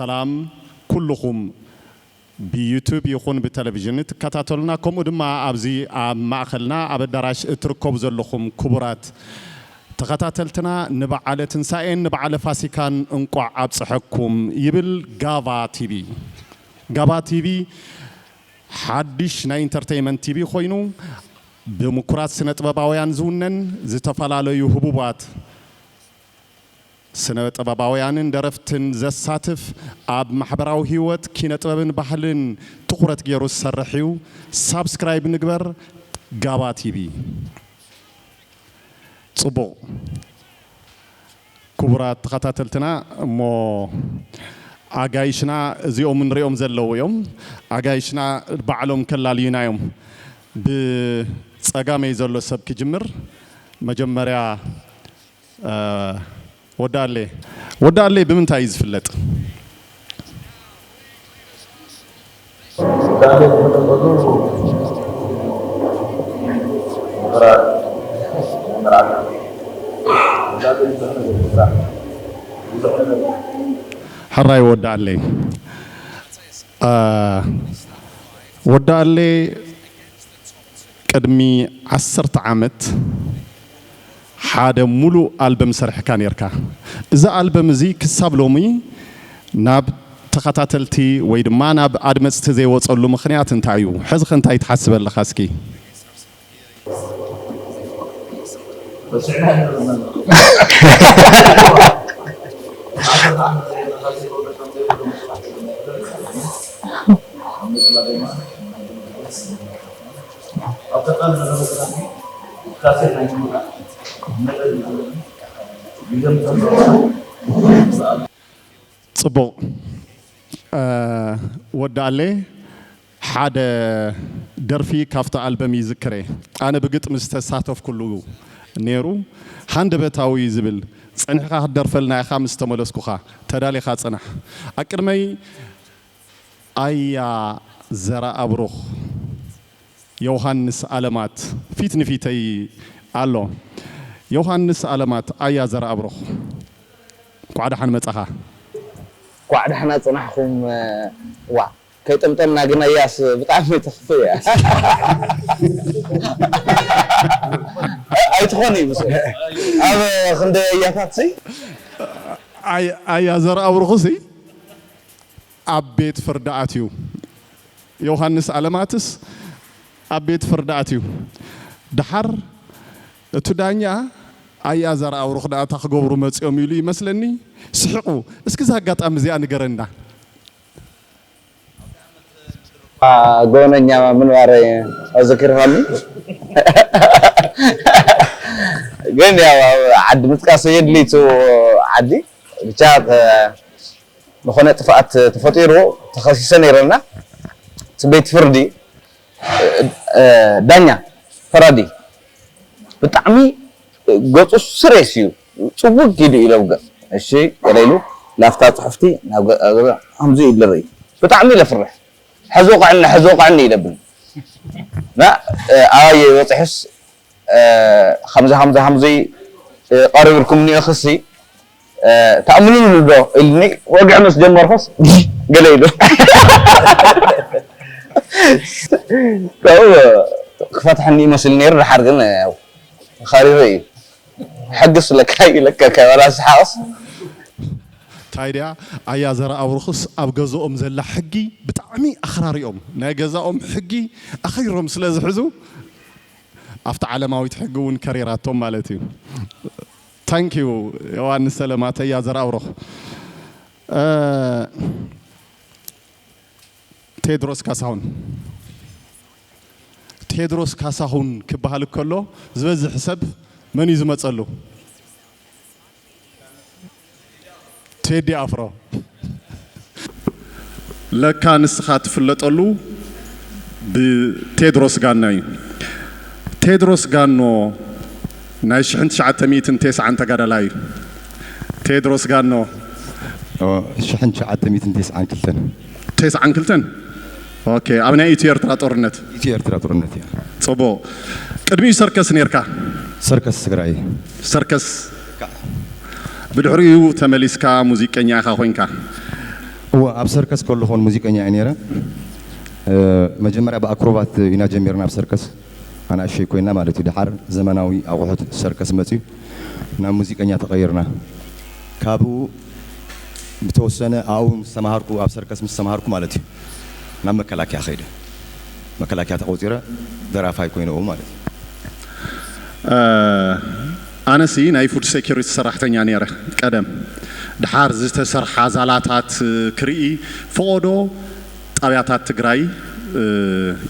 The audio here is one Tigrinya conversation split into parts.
ሰላም ኩልኹም ብዩቱብ ይኹን ብቴሌቪዥን ትከታተሉና፣ ከምኡ ድማ ኣብዚ ኣብ ማእኸልና ኣብ ኣዳራሽ እትርከቡ ዘለኹም ክቡራት ተኸታተልትና፣ ንበዓለ ትንሳኤን ንበዓለ ፋሲካን እንቋዕ ኣብፀሐኩም ይብል ጋባ ቲቪ። ጋባ ቲቪ ሓድሽ ናይ ኢንተርቴይመንት ቲቪ ኮይኑ፣ ብምኩራት ስነ ጥበባውያን ዝውነን፣ ዝተፈላለዩ ህቡባት ስነ ጥበባውያንን ደረፍትን ዘሳትፍ፣ ኣብ ማሕበራዊ ህይወት፣ ኪነ ጥበብን ባህልን ትኹረት ገይሩ ዝሰርሕ እዩ። ሳብስክራይብ ንግበር። ጋባ ቲቪ። ጽቡቕ። ክቡራት ተኸታተልትና፣ እሞ ኣጋይሽና እዚኦም ንሪኦም ዘለዉ እዮም። ኣጋይሽና ባዕሎም ከላልዩና እዮም። ብጸጋመይ ዘሎ ሰብ ክጅምር። መጀመርያ፣ እ፣ ወዲ ኣሌ። ወዲ ኣሌ ብምንታይ እዩ ዝፍለጥ? ሕራይ ወዲ ኣለይ። አ፣ ወዲ ኣለይ ቅድሚ ዓሰርተ ዓመት ሓደ ሙሉእ ኣልበም ሰሪሕካ ኔርካ። እዚ ኣልበም እዚ ክሳብ ሎሚ ናብ ተኸታተልቲ ወይ ድማ ናብ ኣድመፅቲ ዘይወፀሉ ምኽንያት እንታይ እዩ? ሕዚ ኸ እንታይ ትሓስብ ኣለኻ እስኪ? ጽቡቕ። እ፣ ወዲ ኣሌ ሓደ ደርፊ ካብቲ ኣልበም ይዝክሬ። ኣነ ብግጥሚ ዝተሳተፍኩሉ ነይሩ። ሃንደበታዊ ዝብል፣ "ጸኒሕካ ክትደርፈልና ኢኻ ምስ ተመለስኩኻ፣ ተዳሊኻ ጽናሕ። ኣብ ቅድመይ ኣያ ዘርኣብሩኽ፣ ዮሃንስ ኣለማት ፊት ንፊተይ ኣሎ። ዮሃንስ ኣለማት፣ ኣያ ዘርኣብሩኽ፣ እንኳዕ ደሓን መጻኻ." እንኳዕ ደሕና ጽናሕኩም። ዋ፣ ከይጠምጠምና ግን ኣያስ ብጣዕሚ ተኽፍእ እያ። ኣይትኾን እዩ ምስ ኣብ ክንደይ ኣያታት ሲ ኣይ-፣ ኣያ ዘርኣብሩኽሲ ኣብ ቤት ፍርዲ ኣትዩ። ዮሃንስ ኣለማትስ ኣብ ቤት ፍርዲ ኣትዩ። ደሓር እቲ ዳኛ፣ "ኣያ ዘርኣብሩኽ ደኣ እንታይ ክገብሩ መጺኦም?" ኢሉ ይመስለኒ ስሒቑ። እስኪ እዛ ኣጋጣሚ እዚኣ ንገረና። ጎነኛ ምንባረይ ኣዘኪርካኒ። ግን ያው ኣብ ዓዲ ምጥቃስ የድልይቱ ዓዲ ብቻ፣ እ፣ ዝኾነ ጥፍኣት ተፈጢሩ ተኸሲሰ ነይረና። እቲ ቤት ፍርዲ፣ እ፣ እ፣ ዳኛ ፈራዲ ብጣዕሚ ገጹ ስሬስ እዩ። ጽውግ ኢሉ ኢሎም ገጽ። እሺ፣ ገለ ኢሉ ላፍታ ጽሑፍቲ ናብ ገ-፣ ገ-፣ ከምዚ ኢሉ ይርኢ። ብጣዕሚ ኢለ ፍርሕ። "ሕዚ ውቕዕኒ፣ ሕዚ ውቕዕኒ" ኢለብን። ና፣ እ፣ ኣባየ በጺሑስ፣ እ፣ "ከምዚ፣ ከምዚ፣ ከምዚ፣ እ፣ ቀሪቡ ኢልኩም እኒኦ ክሲ፣ እ፣ ተኣምኑሉ ዶ?" ኢልኒ። ወግዒ ምስ ጀመርኩስ፣ ገለ ኢሉ። ካብኡ ክፈትሐኒ ይመስል ነይሩ፣ ድሓር ግን፣ ያው፣ ኸሪሩ እዩ። ሕግስ ለካ ይለቀቀ፣ ዋላ ዝሓቕስ። እንታይ ድያ፣ ኣያ ዘርኣብሩኽስ ኣብ ገዛኦም ዘላ ሕጊ ብጣዕሚ ኣኽራሪኦም፣ ናይ ገዛኦም ሕጊ ኣኺሮም ስለ ዝሕዙ፣ ኣብታ ዓለማዊት ሕጊ እውን ከሪራቶም ማለት እዩ። ታንክ ዩ ዮሃንስ ሰለማት፣ ኣያ ዘርኣብሩኽ። እ፣ ቴድሮስ ካሳሁን። ቴድሮስ ካሳሁን ክበሃል ከሎ ዝበዝሕ ሰብ መን እዩ ዝመጸሉ? ቴዲ ኣፍሮ። ለካ ንስኻ ትፍለጠሉ ብቴድሮስ ጋኖ እዩ። ቴድሮስ ጋኖ ናይ ሽሕን ትሽዓተ ሚእትን ተስዓን ተጋዳላይ እዩ። ቴድሮስ ጋኖ። ኦ፣ ሽሕን ትሽዓተ ሚእትን ተስዓን ክልተን። ተስዓን ክልተን? ኦኬ፣ ኣብ ናይ ኢትዮ ኤርትራ ጦርነት? ኢትዮ ኤርትራ ጦርነት እያ። ጽቡቕ። ቅድሚኡ ሰርከስ ኔርካ? ሰርከስ ትግራይ። ሰርከስ። ብድሕሪኡ ተመሊስካ ሙዚቀኛ ኢኻ ኮይንካ። እወ፣ ኣብ ሰርከስ ከለኹ እውን ሙዚቀኛ እየ ነይረ። እ፣ መጀመርያ ብኣክሮባት ኢና ጀሚርና ኣብ ሰርከስ፣ ኣናእሸይ ኮይና ማለት እዩ። ደሓር ዘመናዊ ኣቑሑት ሰርከስ መፅዩ፣ ናብ ሙዚቀኛ ተቐይርና። ካብኡ ብተወሰነ ኣብኡ ምስ ተምሃርኩ፣ ኣብ ሰርከስ ምስ ተምሃርኩ ማለት እዩ፣ ናብ መከላከያ ከይደ። መከላከያ ተቆፂረ፣ ደራፋይ ኮይነ ኣብኡ ማለት እዩ። ኣነሲ ናይ ፉድ ሴኩሪቲ ሰራሕተኛ ነይረ ቀደም። ድሓር ዝተሰርሓ ዛላታት ክርኢ ፈቐዶ ጣብያታት ትግራይ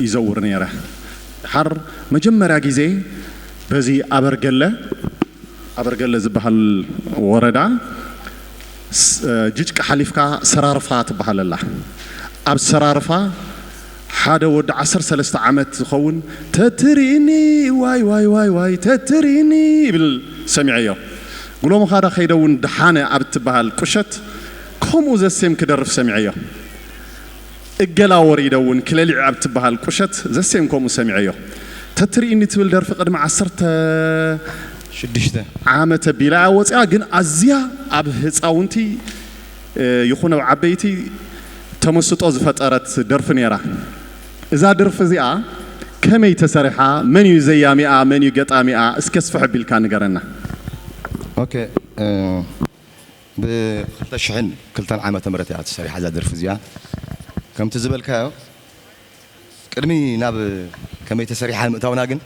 ይዘውር ነይረ። ድሓር መጀመርያ ግዜ በዚ ኣበርገለ ኣበርገለ ዝበሃል ወረዳ ጅጭቃ ሓሊፍካ ሰራርፋ ትበሃል ኣላ። ኣብ ሰራርፋ ሓደ ወዲ ዓሰርተ ሰለስተ ዓመት ዝኸውን ተትሪእኒ ዋይ ዋይ ዋይ ዋይ ተትሪእኒ ይብል ሰሚዐዮ። ጉሎምኻዳ ከይደ እውን ደሓነ ኣብ እትበሃል ቁሸት ከምኡ ዘሴም ክደርፍ ሰሚዐዮ። እገላ ወሪደ እውን ክለሊዕ ኣብ እትበሃል ቁሸት ዘሴም ከምኡ ሰሚዐዮ። ተትሪእኒ ትብል ደርፊ ቅድሚ ዓሰርተ ሽዱሽተ ዓመት ኣቢላ እያ ወፂኣ፣ ግን ኣዝያ ኣብ ህፃውንቲ ይኹን ኣብ ዓበይቲ ተመስጦ ዝፈጠረት ደርፊ ነይራ። እዛ ደርፊ እዚኣ ከመይ ተሰሪሓ? መን እዩ ዘያሚኣ? መን እዩ ገጣሚኣ? እስከ ስፍሕ ኣቢልካ ንገረና። ኦኬ፣ ብ ክልተ ሽሕን ክልተን ዓመተ ምህረት እያ ተሰሪሓ እዛ ደርፊ እዚኣ። ከምቲ ዝበልካዮ ቅድሚ ናብ ከመይ ተሰሪሓ ምእታውና ግን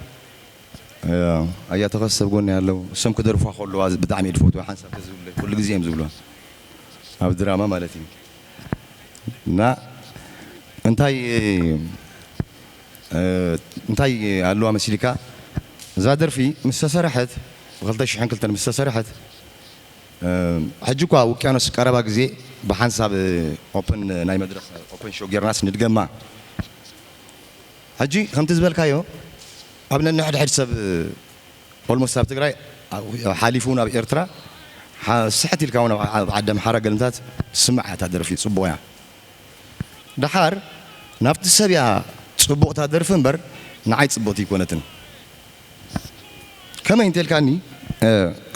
ኣያ ተኸስ ሰብ ጎኒ ኣለዉ። እሶም ክደርፉ ከለዋ ብጣዕሚ እየ ዝፈትዋ። ሓንሳብ ተዝብለ ኩሉ ግዜ እዮም ዝብሉ ኣብ ድራማ ማለት እዩ። እና እንታይ እንታይ ኣለዋ መሲልካ እዛ ደርፊ ምስ ተሰርሐት ብ ክልተ ሽሕን ክልተን ምስ ተሰርሐት ሕጂ እኳ ውቅያኖስ ቀረባ ግዜ ብሓንሳብ ኦፕን ናይ መድረኽ ኦፕን ሾው ጌርናስ ንድገማ። ሕጂ ከምቲ ዝበልካዮ ኣብ ነንሕድሕድ ሰብ ኦልሞስት ኣብ ትግራይ ሓሊፉ እውን ኣብ ኤርትራ ስሕት ኢልካ እውን ኣብ ዓዲ ኣምሓራ ገልምታት ትስማዕ እያ እታ ደርፊ፣ ፅቡቕ እያ። ደሓር ናብቲ ሰብ እያ ፅቡቕታ ደርፊ እምበር ንዓይ ፅብቕቲ ኣይኮነትን። ከመይ እንተልካኒ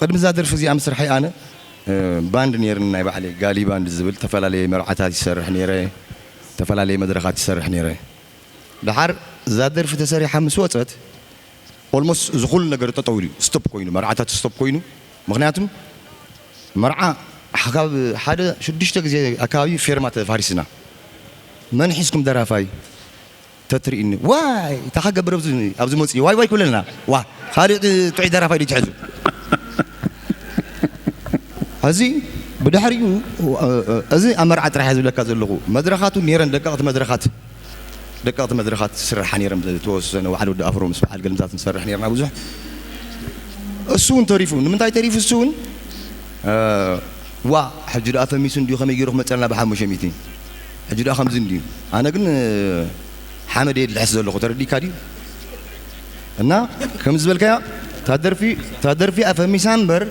ቅድሚ እዛ ደርፊ እዚኣ ምስርሐይ ኣነ ባንድ ነይርኒ ናይ ባዕለይ ጋሊ ባንድ ዝብል ዝተፈላለየ መርዓታት ይሰርሕ ነይረ፣ ዝተፈላለየ መድረኻት ይሰርሕ ነይረ። ደሓር እዛ ደርፊ ተሰሪሓ ምስ ወፀት ኦልሞስት እዚ ኩሉ ነገር ጠጠው ኢሉ ስቶፕ ኮይኑ መርዓታት ስቶፕ ኮይኑ ምክንያቱም መርዓ ካብ ሓደ ሽዱሽተ ግዜ ኣካባቢ ፌርማ ተፋሪስና መን ሒዝኩም ደራፋይ ተትርእኒ ዋይ እንታይ ክገብር ኣብዚ ኣብዚ መፅኡ ዋይ ዋይ ክብለና ዋ ካልእ ጥዑይ ደራፋይ ድዩ ትሕዙ ሕዚ ብድሕሪኡ እዚ ኣብ መርዓ ጥራሕ ዝብለካ ዘለኹ መድረኻቱ ነይረን ደቀቕቲ መድረኻት ደቀቕቲ መድረኻት ዝስርሓ ነይረን ዝተወሰነ በዓል ወዲ ኣፍሮ ምስ በዓል ገልምታት ንሰርሕ ነይርና ብዙሕ እሱ እውን ተሪፉ ንምንታይ ተሪፉ እሱ እውን ዋ ሕጂ ደኣ ፈሚሱ እንዲዩ ከመይ ገይሩ ክመፀልና ብሓሙሽተ ሚእቲ ሕጂ ደኣ ከምዚ እንዲዩ ኣነ ግን ሓመድ እየ ዝልሕስ ዘለኹ ተረዲካ ድዩ እና ከም ዝበልካያ ታደርፊ ታደርፊ ኣፈሚሳ እምበር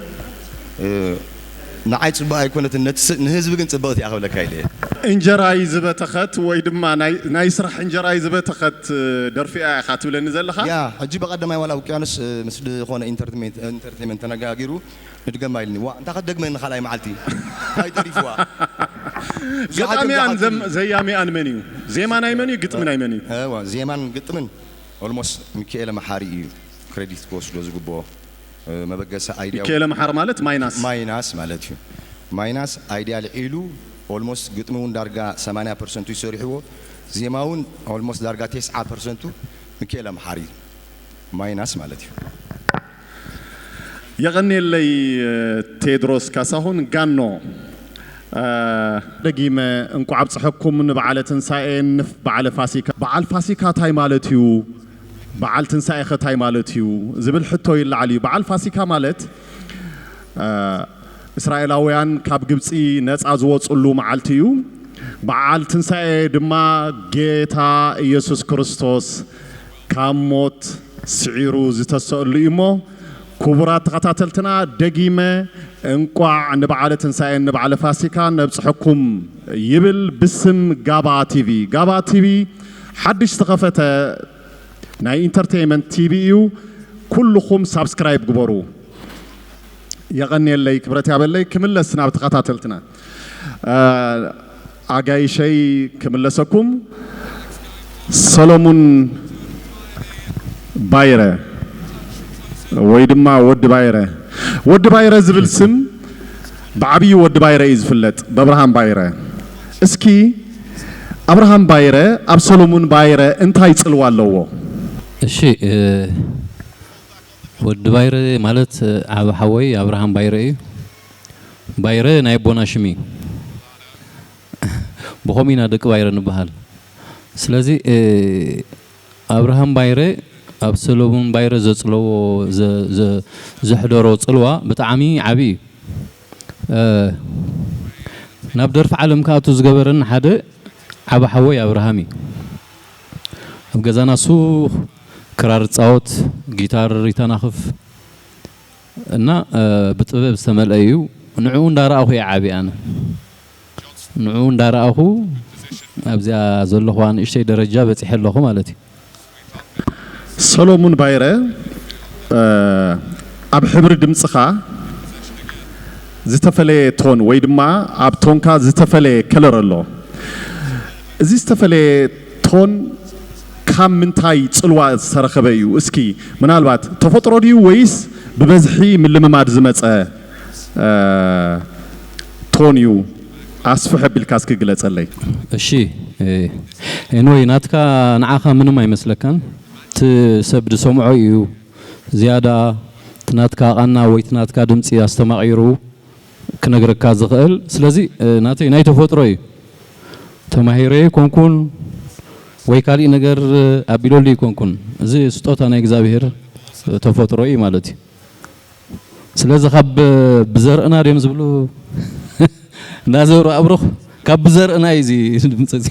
ንዓይ ፅቡቅ ኣይኮነትን ነቲ ንህዝቢ ግን ፅብቅቲ እያ ክብለካ ኢለ እንጀራይ ዝበተኸት ወይ ድማ ናይ ስራሕ እንጀራይ ዝበተኸት ደርፊ እያ ኢኻ ትብለኒ ዘለኻ ያ ሕጂ በቀደማይ ዋላ ውቅያኖስ ምስ ዝኾነ ኢንተርቴንመንት ተነጋጊሩ ንድገማ ኢልኒ ዋ እንታይ ክትደግመኒ ካልኣይ መዓልቲ እንታይ ተሪፍዋ ገጣሚያን ዘያሚኣን መን እዩ ዜማ ናይ መን እዩ ግጥሚ ናይ መን እዩ ዜማን ግጥምን ኦልሞስት ሚካኤለ መሓሪ እዩ ክሬዲት ክወስዶ ዝግብኦ መበገሲ ኣይዲያ ሚካኤለ መሓሪ ማለት ማይናስ ማይናስ ማለት እዩ ማይናስ ኣይዲያ ልዒሉ ኦልሞስት ግጥሚ እውን ዳርጋ ሰማንያ ፐርሰንቱ ይሰሪሕዎ ዜማ እውን ኦልሞስት ዳርጋ ቴስዓ ፐርሰንቱ ሚካኤለ መሓሪ ማይናስ ማለት እዩ የቐንየለይ ቴድሮስ ካሳሁን ጋኖ ደጊመ እንቋዕ ኣብፀሐኩም ንበዓለ ትንሳኤ ንፍ በዓለ ፋሲካ በዓል ፋሲካ ታይ ማለት እዩ በዓል ትንሳኤ ኸ ታይ ማለት እዩ ዝብል ሕቶ ይለዓል እዩ በዓል ፋሲካ ማለት እስራኤላውያን ካብ ግብፂ ነፃ ዝወፅሉ መዓልቲ እዩ በዓል ትንሳኤ ድማ ጌታ ኢየሱስ ክርስቶስ ካብ ሞት ስዒሩ ዝተሰእሉ እዩ እሞ ክቡራት ተኸታተልትና ደጊመ እንቋዕ ንበዓለ ትንሳኤን ንበዓለ ፋሲካን ኣብፅሐኩም ይብል ብስም ጋባ ቲቪ ጋባ ቲቪ ሓድሽ ዝተኸፈተ ናይ ኢንተርቴይመንት ቲቪ እዩ ኩልኹም ሳብስክራይብ ግበሩ የቐንየለይ ክብረት ያበለይ ክምለስ ናብ ተኸታተልትና ኣጋይሸይ ክምለሰኩም። ሰሎሙን ባይረ ወይ ድማ ወዲ ባይረ። ወዲ ባይረ ዝብል ስም ብዓብዩ ወዲ ባይረ እዩ ዝፍለጥ፣ ብኣብርሃም ባይረ። እስኪ ኣብርሃም ባይረ ኣብ ሰሎሙን ባይረ እንታይ ጽልዋ ኣለዎ? እሺ፣ እ፣ ወዲ ባይረ ማለት፣ እ፣ ዓቢ ሓወይ ኣብርሃም ባይረ እዩ። ባይረ ናይ ኣቦና ሽም እዩ። ብኸምኡ ኢና ደቂ ባይረ ንበሃል። ስለዚ፣ እ፣ ኣብርሃም ባይረ ኣብ ሰሎሙን ባይረ ዘጽለዎ፣ ዘ-፣ ዘ-፣ ዘሕደሮ ጽልዋ ብጣዕሚ ዓቢ እዩ። እ፣ ናብ ደርፊ ዓለም ክኣቱ ዝገበረኒ ሓደ ዓቢ ሓወይ ኣብርሃም እዩ። ኣብ ገዛና እሱ ክራር ይጻወት፣ ጊታር ይተናኽፍ እና፣ እ፣ ብጥበብ ዝተመልአ እዩ። ንዕኡ እንዳረኣኹ እየ ዓብየ ኣነ። ንዕኡ እንዳረኣኹ ኣብዚኣ ዘለኹዋ ንእሽተይ ደረጃ በጺሐ ኣለኹ ማለት እዩ። ሰሎሙን ባይረ፣ እ፣ ኣብ ሕብሪ ድምጽኻ ዝተፈለየ ቶን ወይ ድማ ኣብ ቶንካ ዝተፈለየ ከለር ኣሎ። እዚ ዝተፈለየ ቶን ካብ ምንታይ ጽልዋ ዝተረኸበ እዩ? እስኪ ምናልባት ተፈጥሮ ድዩ ወይስ ብበዝሒ ምልምማድ ዝመጸ፣ እ፣ ቶን እዩ? ኣስፍሕ ኣቢልካ እስኪ ግለጸለይ። እሺ፣ እ፣ ኤንወይ ናትካ ንዓኻ ምንም ኣይመስለካን። እቲ ሰብ ዝሰምዖ እዩ ዝያዳ እቲ ናትካ ቃና ወይ እቲ ናትካ ድምጺ ኣስተማቒሩ ክነግረካ ዝኽእል። ስለዚ፣ እ፣ ናተይ ናይ ተፈጥሮ እዩ። ተማሂረ ኣይኮንኩን ወይ ካሊእ ነገር፣ እ፣ ኣቢለሉ ኣይኮንኩን። እዚ ስጦታ ናይ እግዚኣብሔር፣ እ፣ ተፈጥሮ እዩ ማለት እዩ። ስለዚ ካብ ብዘርእና ድዮም ዝብሉ እናዘሩ ኣብሩኽ ካብ ብዘርእና እዩ እዚ ድምፂ እዚ።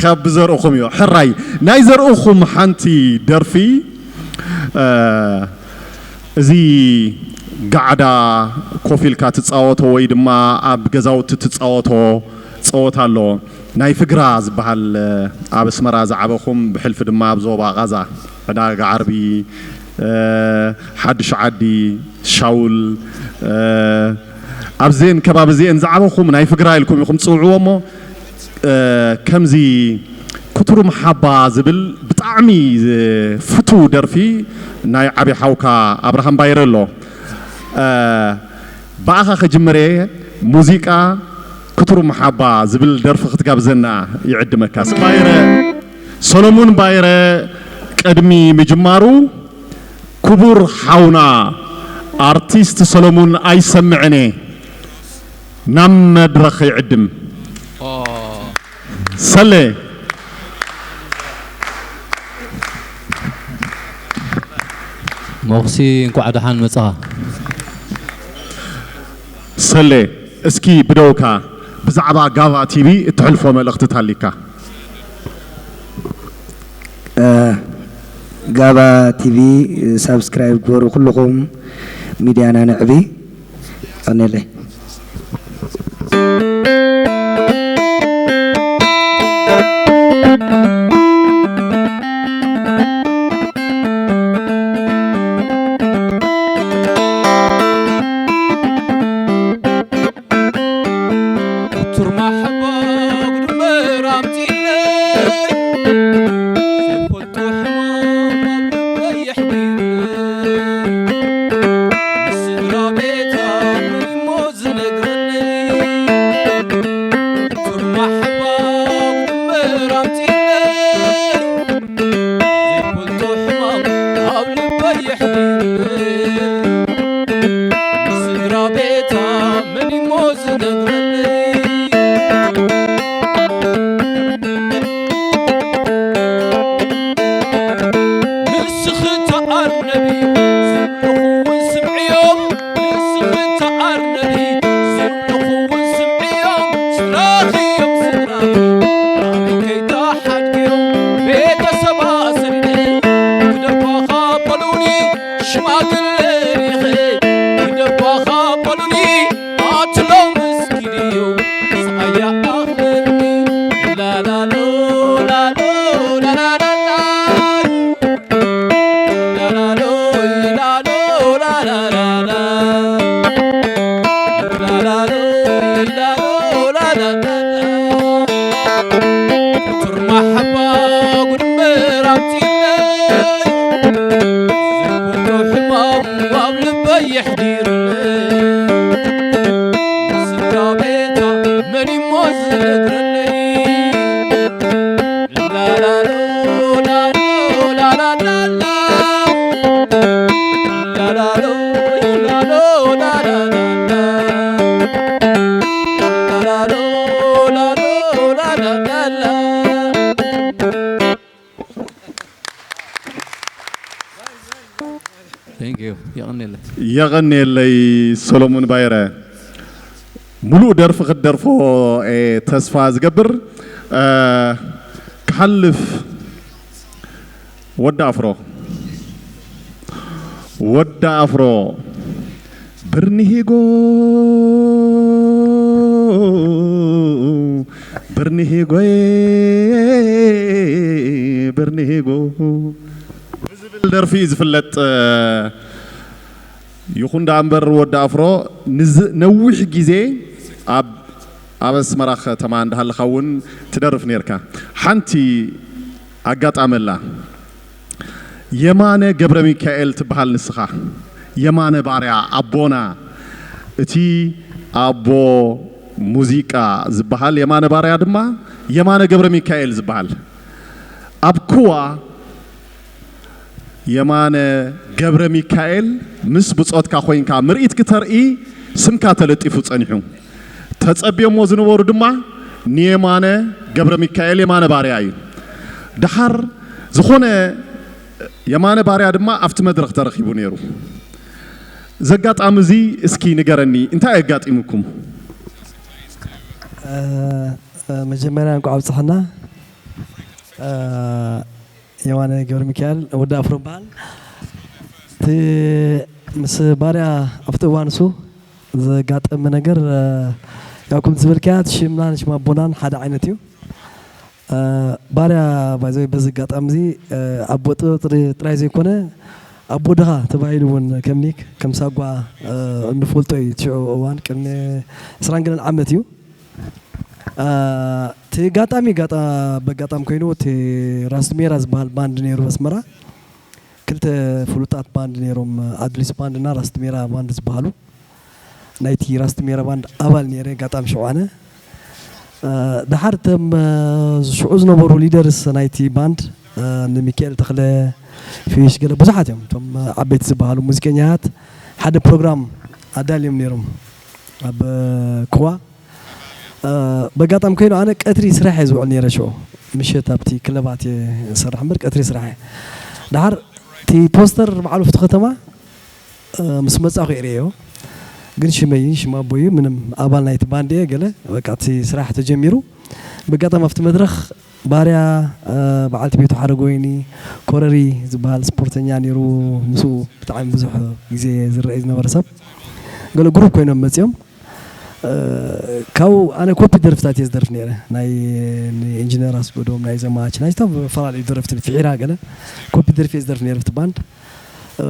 ካብ ብዘርእኹም እዩ። ሕራይ ናይ ዘርእኹም ሓንቲ ደርፊ፣ እ፣ እዚ ጋዕዳ ኮፍ ኢልካ ትጻወቶ ወይ ድማ ኣብ ገዛውቲ ትጻወቶ ጸወታ ኣሎ። ናይ ፍግራ ዝበሃል፣ እ፣ ኣብ ኣስመራ ዝዓበኹም ብሕልፊ ድማ ኣብ ዞባ ቃዛ ዕዳጋ ዓርቢ፣ እ፣ ሓድሽ ዓዲ፣ ሻውል፣ እ፣ ኣብዘን ከባቢ እዚአን ዝዓበኹም ናይ ፍግራ ኢልኩም ኢኹም ትጽውዕዎ እሞ፣ እ፣ ከምዚ ክቱሩም ሓባ ዝብል ብጣዕሚ ፍቱው ደርፊ ናይ ዓቢ ሓውካ ኣብርሃም ባይረ ኣሎ። እ፣ ብኣኻ ከጅምር እየ። ሙዚቃ ክቱሩም ሓባ ዝብል ደርፊ ክትጋብዘና ይዕድመካ። ባይረ፣ ሰሎሙን ባይረ ቅድሚ ምጅማሩ ክቡር ሓውና ኣርቲስት ሰሎሙን ኣይሰምዕን እየ ናብ መድረኽ ይዕድም። ኦ። ሰሌ። ሞኽሲ፣ እንኳዕ ደሓን መጻኻ። ሰሌ፣ እስኪ ብደውካ ብዛዕባ ጋባ ቲቪ እትሕልፎ መልእኽቲ ታሊካ። እ፣ ጋባ ቲቪ ሳብስክራይብ ግበሩ ኩልኹም፣ ሚድያና ነዕቢ። ቀኔለይ። ክቱር ማሕባ ጉድምበር ኣምጺእለይ፣ ዘይፈልጦ ሕማም ኣብ ልበይ የሕዲርለይ። ንስድራ ቤታ እሞ ትርማሕባ ጉድምበር ኣምጺለይ ዘይኮቶ ሕማም ኣብ ልበይ የሕዲርለይ ንስድራ ቤታ መን እሞ ዝነግረለይ ላላሎ ላሎ ላላላላ ላላሎ ላሎ ላላላላ ላላሎ ላሎ ላላላላ Thank you. የቐኔለይ። የቐኔለይ ሰሎሙን ባይረ። ሙሉእ ደርፊ ክትደርፎ እየ ተስፋ ዝገብር። እ፣ ክሓልፍ ወዲ ኣፍሮ። ወዲ ኣፍሮ። ብርኒሂጎ፣ ብርኒሂጎ፣ ብርኒሂጎ። ብዝብል ደርፊ እዩ ዝፍለጥ። ይኹን ደኣ እምበር ወዲ ኣፍሮ ንዝ-፣ ነዊሕ ግዜ ኣብ፣ ኣብ ኣስመራ ከተማ እንዳሃለኻ እውን ትደርፍ ነርካ። ሓንቲ ኣጋጣሚ ኣላ። የማነ ገብረ ሚካኤል ትበሃል ንስኻ። የማነ ባርያ ኣቦና፣ እቲ ኣቦ ሙዚቃ ዝበሃል የማነ ባርያ ድማ የማነ ገብረ ሚካኤል ዝበሃል። ኣብ ኩዋ የማነ ገብረ ሚካኤል ምስ ብጾትካ ኮይንካ ምርኢት ክተርኢ ስምካ ተለጢፉ ጸኒሑ። ተጸብዮሞ ዝነበሩ ድማ ንየማነ ገብረ ሚካኤል የማነ ባርያ እዩ። ደሓር ዝኾነ የማነ ባርያ ድማ ኣብቲ መድረኽ ተረኺቡ ነይሩ። እዚ ኣጋጣሚ እዚ እስኪ ንገረኒ፣ እንታይ ኣጋጢሙኩም? እ፣ እ፣ መጀመርያ እንኳዕ ኣብፀሐና። እ፣ የማነ ገብረ ሚካኤል ወዲ ኣፍሮ በሃል። እቲ ምስ ባርያ ኣብቲ እዋን እሱ ዘጋጠመ ነገር፣ እ፣ ያው ከምቲ ዝበልካያ እቲ ሽምናን ሽም ኣቦናን ሓደ ዓይነት እዩ። እ፣ ባርያ ባይዘወይ በዚ ኣጋጣሚ እዚ፣ እ፣ ኣቦ ጥበብ ጥሪ-፣ ጥራይ ዘይኮነ ኣቦ ድኻ ተባሂሉ እውን ከም ኒክ ከም ሳጓ፣ እ፣ እንፈልጦ እዩ። እቲ ሽዑ እዋን ቅድሚ ዕስራን ገለን ዓመት እዩ። እ፣ እቲ ኣጋጣሚ ጋጣ-፣ በጋጣሚ ኮይኑ እቲ ራስ ሜራ ዝበሃል ባንድ ነይሩ ኣስመራ። ክልተ ፍሉጣት ባንድ ነይሮም፣ ኣድሊስ ባንድ እና ራስ ሜራ ባንድ ዝበሃሉ። ናይቲ ራስ ሜራ ባንድ ኣባል ነይረ፣ ኣጋጣሚ ሽዑ ኣነ። እ፣ ደሓር እቶም፣ እ፣ ሽዑ ዝነበሩ ሊደርስ ናይቲ ባንድ፣ እ፣ ንሚካኤል ተኽለ፣ ፊሽ ገለ ብዙሓት እዮም። እቶም ዓበይቲ ዝበሃሉ ሙዚቀኛታት ሓደ ፕሮግራም ኣዳልዮም ነይሮም ኣብ፣ እ፣ ክዋ። እ፣ በጋጣሚ ኮይኑ ኣነ ቀትሪ ስራሕ እየ ዝውዕል ነይረ ሽዑ። ምሸት ኣብቲ ክለባት እየ ዝሰርሕ እምበር ቀትሪ ስራሕ እየ። ደሓር እቲ ፖስተር ባዕሉ ኣብቲ ከተማ፣ እ፣ ምስ መጻኹ እየ ርእየዮ። ግን ሽመይ፣ ሽም ኣቦዩ፣ ምንም ኣባል ናይቲ ባንድ እየ፣ ገለ በቃ እቲ ስራሕ ተጀሚሩ። በጋጣሚ ኣብቲ መድረኽ ባርያ፣ እ፣ በዓልቲ ቤቱ ሓረጎይኒ፣ ኮረሪ ዝበሃል ስፖርተኛ ነይሩ፣ ምስኡ ብጣዕሚ ብዙሕ ግዜ ዝረኣይ ዝነበረ ሰብ። ገለ ግሩፕ ኮይኖም መጺኦም። እ፣ ካብኡ ኣነ ኮፒ ደርፍታት እየ ዝደርፍ ነይረ። ናይ ኢንጂነር ኣስገዶም፣ ናይ ዘማች፣ ናይ ዝተፈላለዩ ደረፍቲ፣ ፍሒራ ገለ ኮፒ ደርፊ እየ ዝደርፍ ነይረ ኣብቲ ባንድ። እ፣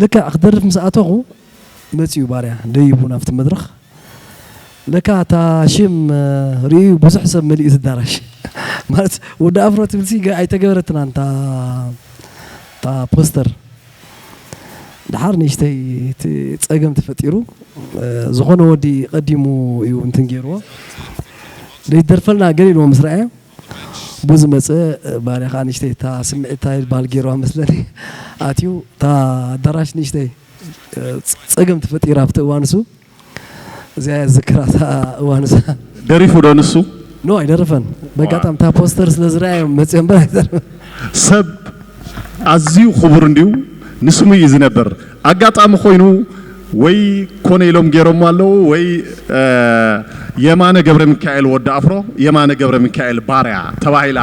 ልክዕ ክደርፍ ምስ ኣተኹ መጺኡ ባርያ ደይቡ ናብቲ መድረኽ። ለካ እታ ሽም፣ እ፣ ርእዩ ብዙሕ ሰብ መሊኡ እቲ ኣዳራሽ። ማለት ወዲ ኣፍሮ ትብል ሲ ገ-፣ ኣይተገበረትናን እታ፣ እታ ፖስተር። ደሓር ንእሽተይ እቲ ጸገም ተፈጢሩ። እ፣ ዝኾነ ወዲ ቀዲሙ እዩ እንትን ገይርዎ። ደይትደርፈልና ገለ ኢልዎ ምስ ረኣዮ፣ ብኡ ዝመጸ፣ እ፣ ባርያ ኸኣ ንእሽተይ እታ ስምዒት እንታይ ዝበሃል ገይርዋ መስለኒ። ኣትዩ እታ ኣዳራሽ ንእሽተይ፣ እ፣ ጸ-፣ ጸገም ተፈጢራ ኣብቲ እዋን እሱ። እዚኣ እያ ዝዝክራ እታ እዋን እዛ። ደሪፉ ዶ ንሱ? ኖ፣ ኣይደረፈን። በጋጣም እታ ፖስተር ስለ ዝረኣዮም መጽዮም እምበር ኣይደረፈን። ሰብ ኣዝዩ ክቡር እንድዩ፣ ንስሙ እዩ ዝነብር። ኣጋጣሚ ኮይኑ ወይ ኮነ ኢሎም ገይሮሞ ኣለዉ ወይ፣ እ፣ የማነ ገብረ ሚካኤል ወዲ ኣፍሮ፣ የማነ ገብረ ሚካኤል ባርያ ተባሂላ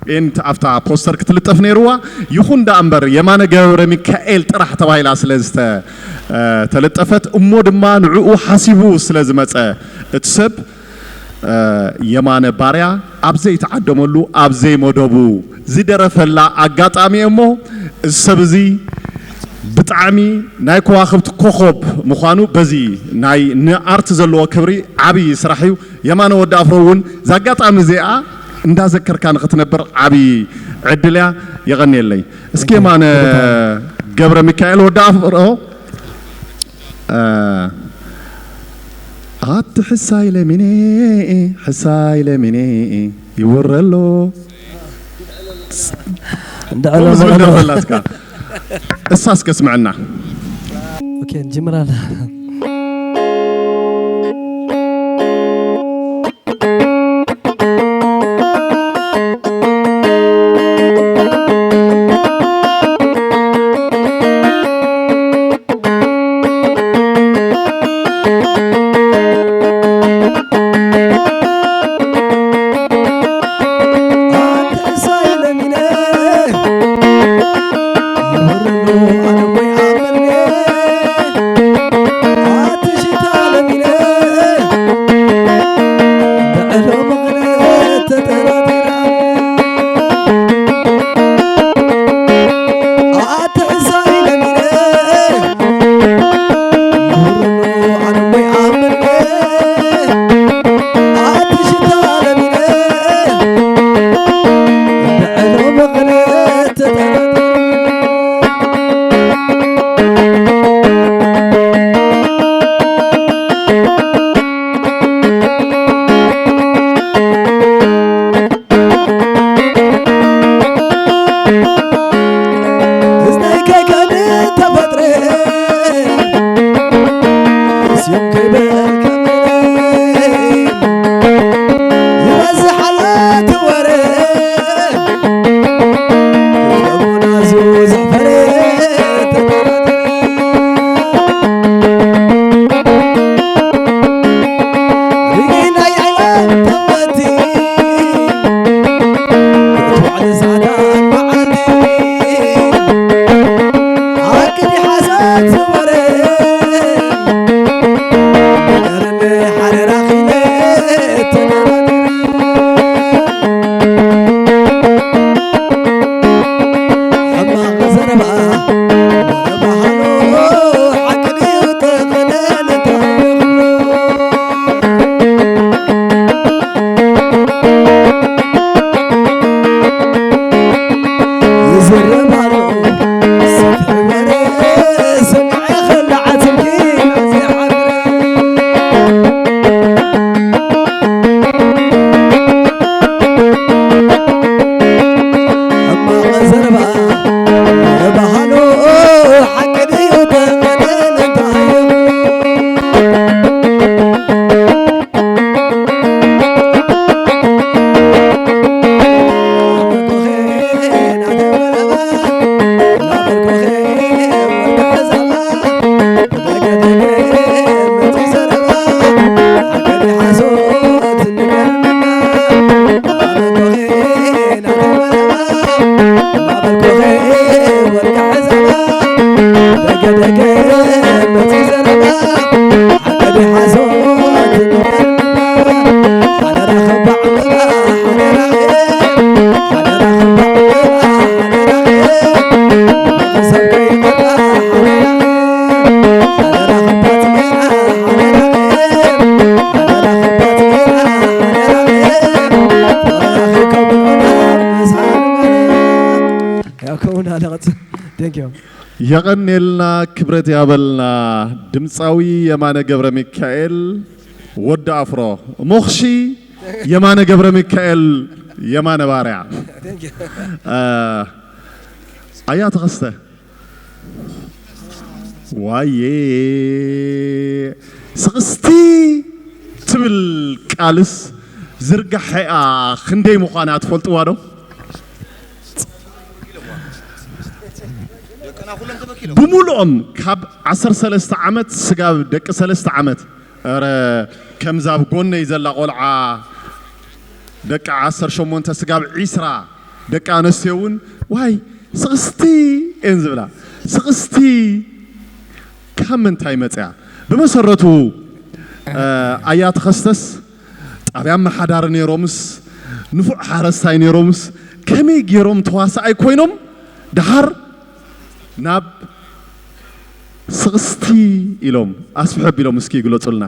እየን ኣብታ ፖስተር ክትልጠፍ ነይርዋ። ይኹን ደኣ እምበር የማነ ገብረ ሚካኤል ጥራሕ ተባሂላ ስለ ዝተ-፣ እ፣ ተለጠፈት እሞ ድማ ንዕኡ ሓሲቡ ስለ ዝመጸ እቲ ሰብ፣ እ፣ የማነ ባርያ ኣብ ዘይተዓደመሉ ኣብ ዘይመደቡ ዝደረፈላ ኣጋጣሚ እሞ እዚ ሰብ እዚ ብጣዕሚ ናይ ከዋኽብቲ ኮኾብ ምዃኑ በዚ ናይ ንኣርት ዘለዎ ክብሪ ዓብዪ ስራሕ እዩ። የማነ ወዲ ኣፍሮ እውን እዛ ኣጋጣሚ እዚኣ እንዳዘከርካ ንኽትነብር ዓብዪ ዕድል እያ። የቐንየለይ። እስኪ የማነ ገብረ ሚካኤል ወዲ ኣፍሮ፣ እ፣ ኣቲ ሕሳይ ለሚነ፣ ሕሳይ ለሚነ ይውረሎ። እንዳ ከምኡ ዝብል ዕለማ ደርፊ ኣላትካ። እሳ እስከ ስምዐና። ኦኬ፣ ንጅምር ኣላ። የቐኔልና፣ ክብረት ያበልና። ድምፃዊ የማነ ገብረ ሚካኤል ወዲ ኣፍሮ፣ ሞኽሺ የማነ ገብረ ሚካኤል፣ የማነ ባርያ። እ፣ ኣያ ተኸስተ ዋየ ስቕስቲ ትብል ቃልስ ዝርጋሐኣ ክንደይ ምዃና ትፈልጥዋ ዶ? ብሙሉኦም ካብ ዓሰርተ ሰለስተ ዓመት ስጋብ ደቂ ሰለስተ ዓመት፣ ኧረ ከምዛ ኣብ ጎነይ ዘላ ቆልዓ ደቂ ዓሰርተ ሸሞንተ ስጋብ ዒስራ ደቂ ኣነስትዮ እውን ዋይ ስቕስቲ እየን ዝብላ። ስቕስቲ ካብ ምንታይ መፅያ? ብመሰረቱ፣ እ፣ ኣያ ተኸስተስ ጣብያ ኣመሓዳሪ ነይሮምስ፣ ንፉዕ ሓረስታይ ነይሮምስ፣ ከመይ ገይሮም ተዋሳኣይ ኮይኖም ደሓር ናብ ስቕስቲ ኢሎም ኣስፍሕ ኣቢሎም እስኪ ይግለጹልና።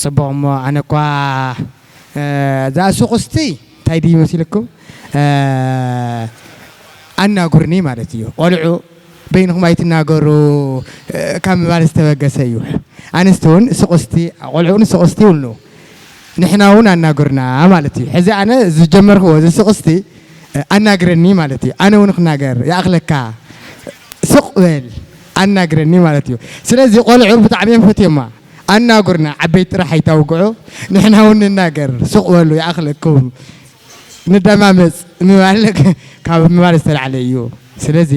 ጽቡቕ። እሞ ኣነ እኳ እዛ ስቑስቲ እንታይ ድዩ መሲልኩም? ኣናጉርኒ ማለት እዩ። ቆልዑ በይንኹም ኣይትናገሩ ካብ ምባል ዝተበገሰ እዩ። ኣንስቲ እውን ስቑስቲ፣ ቆልዑ እውን ስቑስቲ ይብሉ። ንሕና እውን ኣናጉርና ማለት እዩ። ሕዚ ኣነ ዝጀመርክዎ እዚ ስቑስቲ ኣናግረኒ ማለት እዩ። ኣነ እውን ክናገር ይኣኽለካ፣ ስቕ በል፣ ኣናግረኒ ማለት እዩ። ስለዚ ቆልዑ ብጣዕሚ እዮም ፈትዮማ። ኣናጉርና፣ ዓበይቲ ጥራሕ ኣይታውግዑ፣ ንሕና እውን ንናገር፣ ስቕ በሉ፣ ይኣኽለኩም፣ ንደማመፅ ምባል ካብ ምባል ዝተላዕለ እዩ። ስለዚ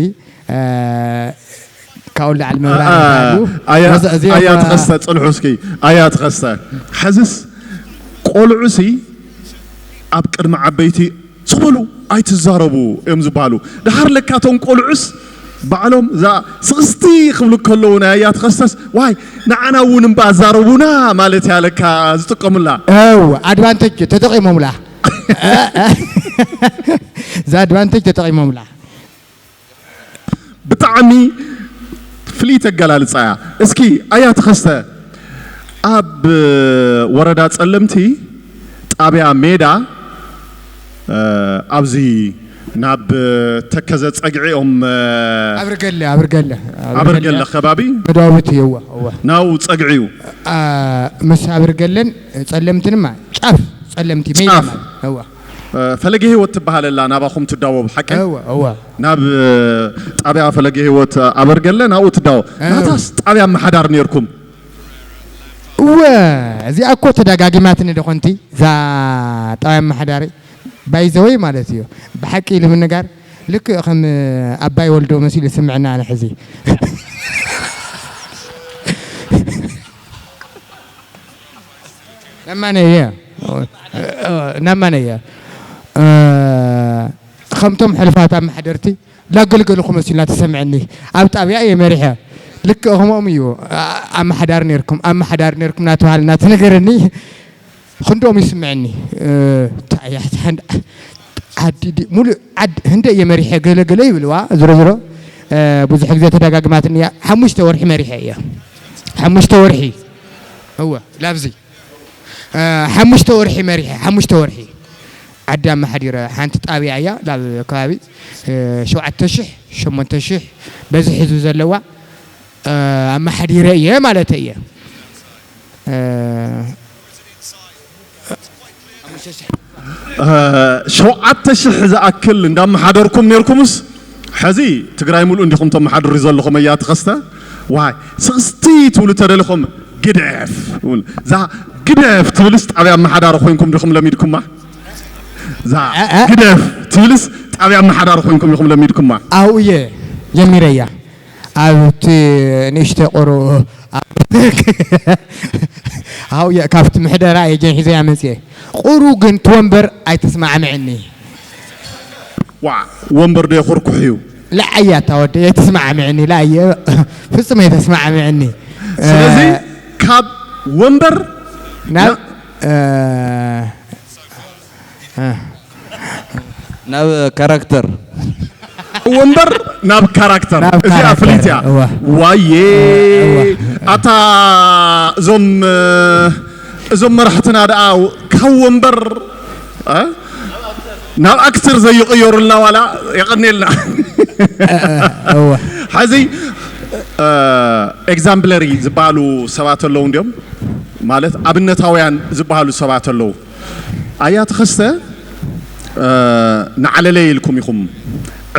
ካብኡ ላዕሊ መብራህርሂ ኣያ ተኸስተ፣ ፅንሑ እስኪ። ኣያ ተኸስተ፣ ሕዝስ ቆልዑሲ ኣብ ቅድሚ ዓበይቲ ስቕ በሉ ኣይትዛረቡ እዮም ዝበሃሉ። ደሓር ለካ እቶም ቆልዑስ ባዕሎም እዛ ስቕስቲ ክብሉ ከለዉ ናይ ኣያ ተኸስተስ ዋይ ንዓና እውን እምባ ኣዛረቡና ማለት እያ ለካ ዝጥቀሙላ። እው ኣድቫንቴጅ ተጠቂሞምላ። እዛ ኣድቫንቴጅ ተጠቂሞምላ። ብጣዕሚ ፍልይቲ ኣገላልፃ እያ። እስኪ ኣያ ተኸስተ ኣብ ወረዳ ፀለምቲ ጣብያ ሜዳ ኣብዚ ናብ ተከዘ ፀግዒኦም ኣብርገለ ኣብርገለ ኣብርገለ ከባቢ መዳወብቲ እወ እወ ናው ፀግዒ እዩ። ምስ ኣብርገለን ፀለምትንማ ጫፍ ፀለምቲ ሜዳ ጫፍ። ማለት እወ ፈለገ ህይወት ትበሃለላ ናባኹም ትዳወብ ሓቀ እወ እወ ናብ ጣብያ ፈለገ ህይወት ኣበርገለ ናብኡ ትዳወብ እ። ናታስ ጣብያ ኣመሓዳር ነርኩም እወ እዚኣ እኮ ተደጋጊማትኒ ደኾንቲ እዛ ጣብያ ኣመሓዳሪ ባይዘወይ ማለት እዩ ብሓቂ ኢሉ ምንጋር ልክእ ከም ኣባይ ወልዶ መሲሉ ስምዕና ኣነ ሕዚ ናማነየ ናማነየ ከምቶም ሕልፋት ኣመሓደርቲ ላገልገልኹ መሲልና ተሰምዐኒ ኣብ ጣብያ እየ መሪሐ ልክእ ከምኦም እዩ ኣመሓዳሪ ነርኩም ኣመሓዳሪ ነርኩም ናተባሃለ ናተነገረኒ ክንድኦም ይስምዐኒ እንታይ እያ ሓንቲ ዓዲ ዓዲ ሙሉእ ዓዲ ህንደ እየ መሪሐ ገለ ገለ ይብልዋ ዝሮ ዝሮ ብዙሕ ግዜ ተደጋግማትኒ እያ ሓሙሽተ ወርሒ መሪሐ እየ ሓሙሽተ ወርሒ እወ ላብዚ ሓሙሽተ ወርሒ መሪሐ ሓሙሽተ ወርሒ ዓዲ ኣመሓዲረ ሓንቲ ጣብያ እያ ላብ ከባቢ ሸውዓተ ሽሕ ሸሞንተ ሽሕ በዚ ህዝቢ ዘለዋ ኣመሓዲረ እየ ማለት እየ ሸውዓተ ሽሕ ዝኣክል እንዳመሓደርኩም ነርኩምስ ሕዚ ትግራይ ሙሉእ እንዲኹም ተመሓድሩ ዘለኹም እያ ተኸስተ ዋይ ስቕስቲ ትብሉ ተደለኹም ግደፍ እዛ ግደፍ ትብልስ ጣብያ ኣመሓዳሪ ኮይንኩም ዲኹም ለሚድኩማ እዛ ግደፍ ትብልስ ጣብያ ኣመሓዳሪ ኮይንኩም ዲኹም ለሚድኩማ ኣብኡ እየ ጀሚረያ ኣብቲ ንእሽተ ቆሮ ኣብኡ ካብቲ ምሕደራ እየ ጀን ሒዘያ መፅየ ቁሩ ግን ትወንበር ኣይተስማዕምዕኒ ዋ ወንበር ዶ የኹርኩሕ እዩ ላዓያ ታወደ የትስማዕምዕኒ ላየ ፍጹም የተስማዕምዕኒ ስለዚ ካብ ወንበር ናብ ናብ ካራክተር ወንበር ናብ ካራክተር እዚኣ ፍልይቲ እያ ዋየ ኣታ እዞም እዞም መራሕትና ደኣ ካብ ወንበር ናብ ኣክተር ዘይቕየሩልና ዋላ የቐኔልና ሕዚ ኤግዛምፕለሪ ዝበሃሉ ሰባት ኣለዉ እንዲዮም ማለት ኣብነታውያን ዝበሃሉ ሰባት ኣለዉ ኣያ ተኸስተ ንዓለለይ ኢልኩም ኢኹም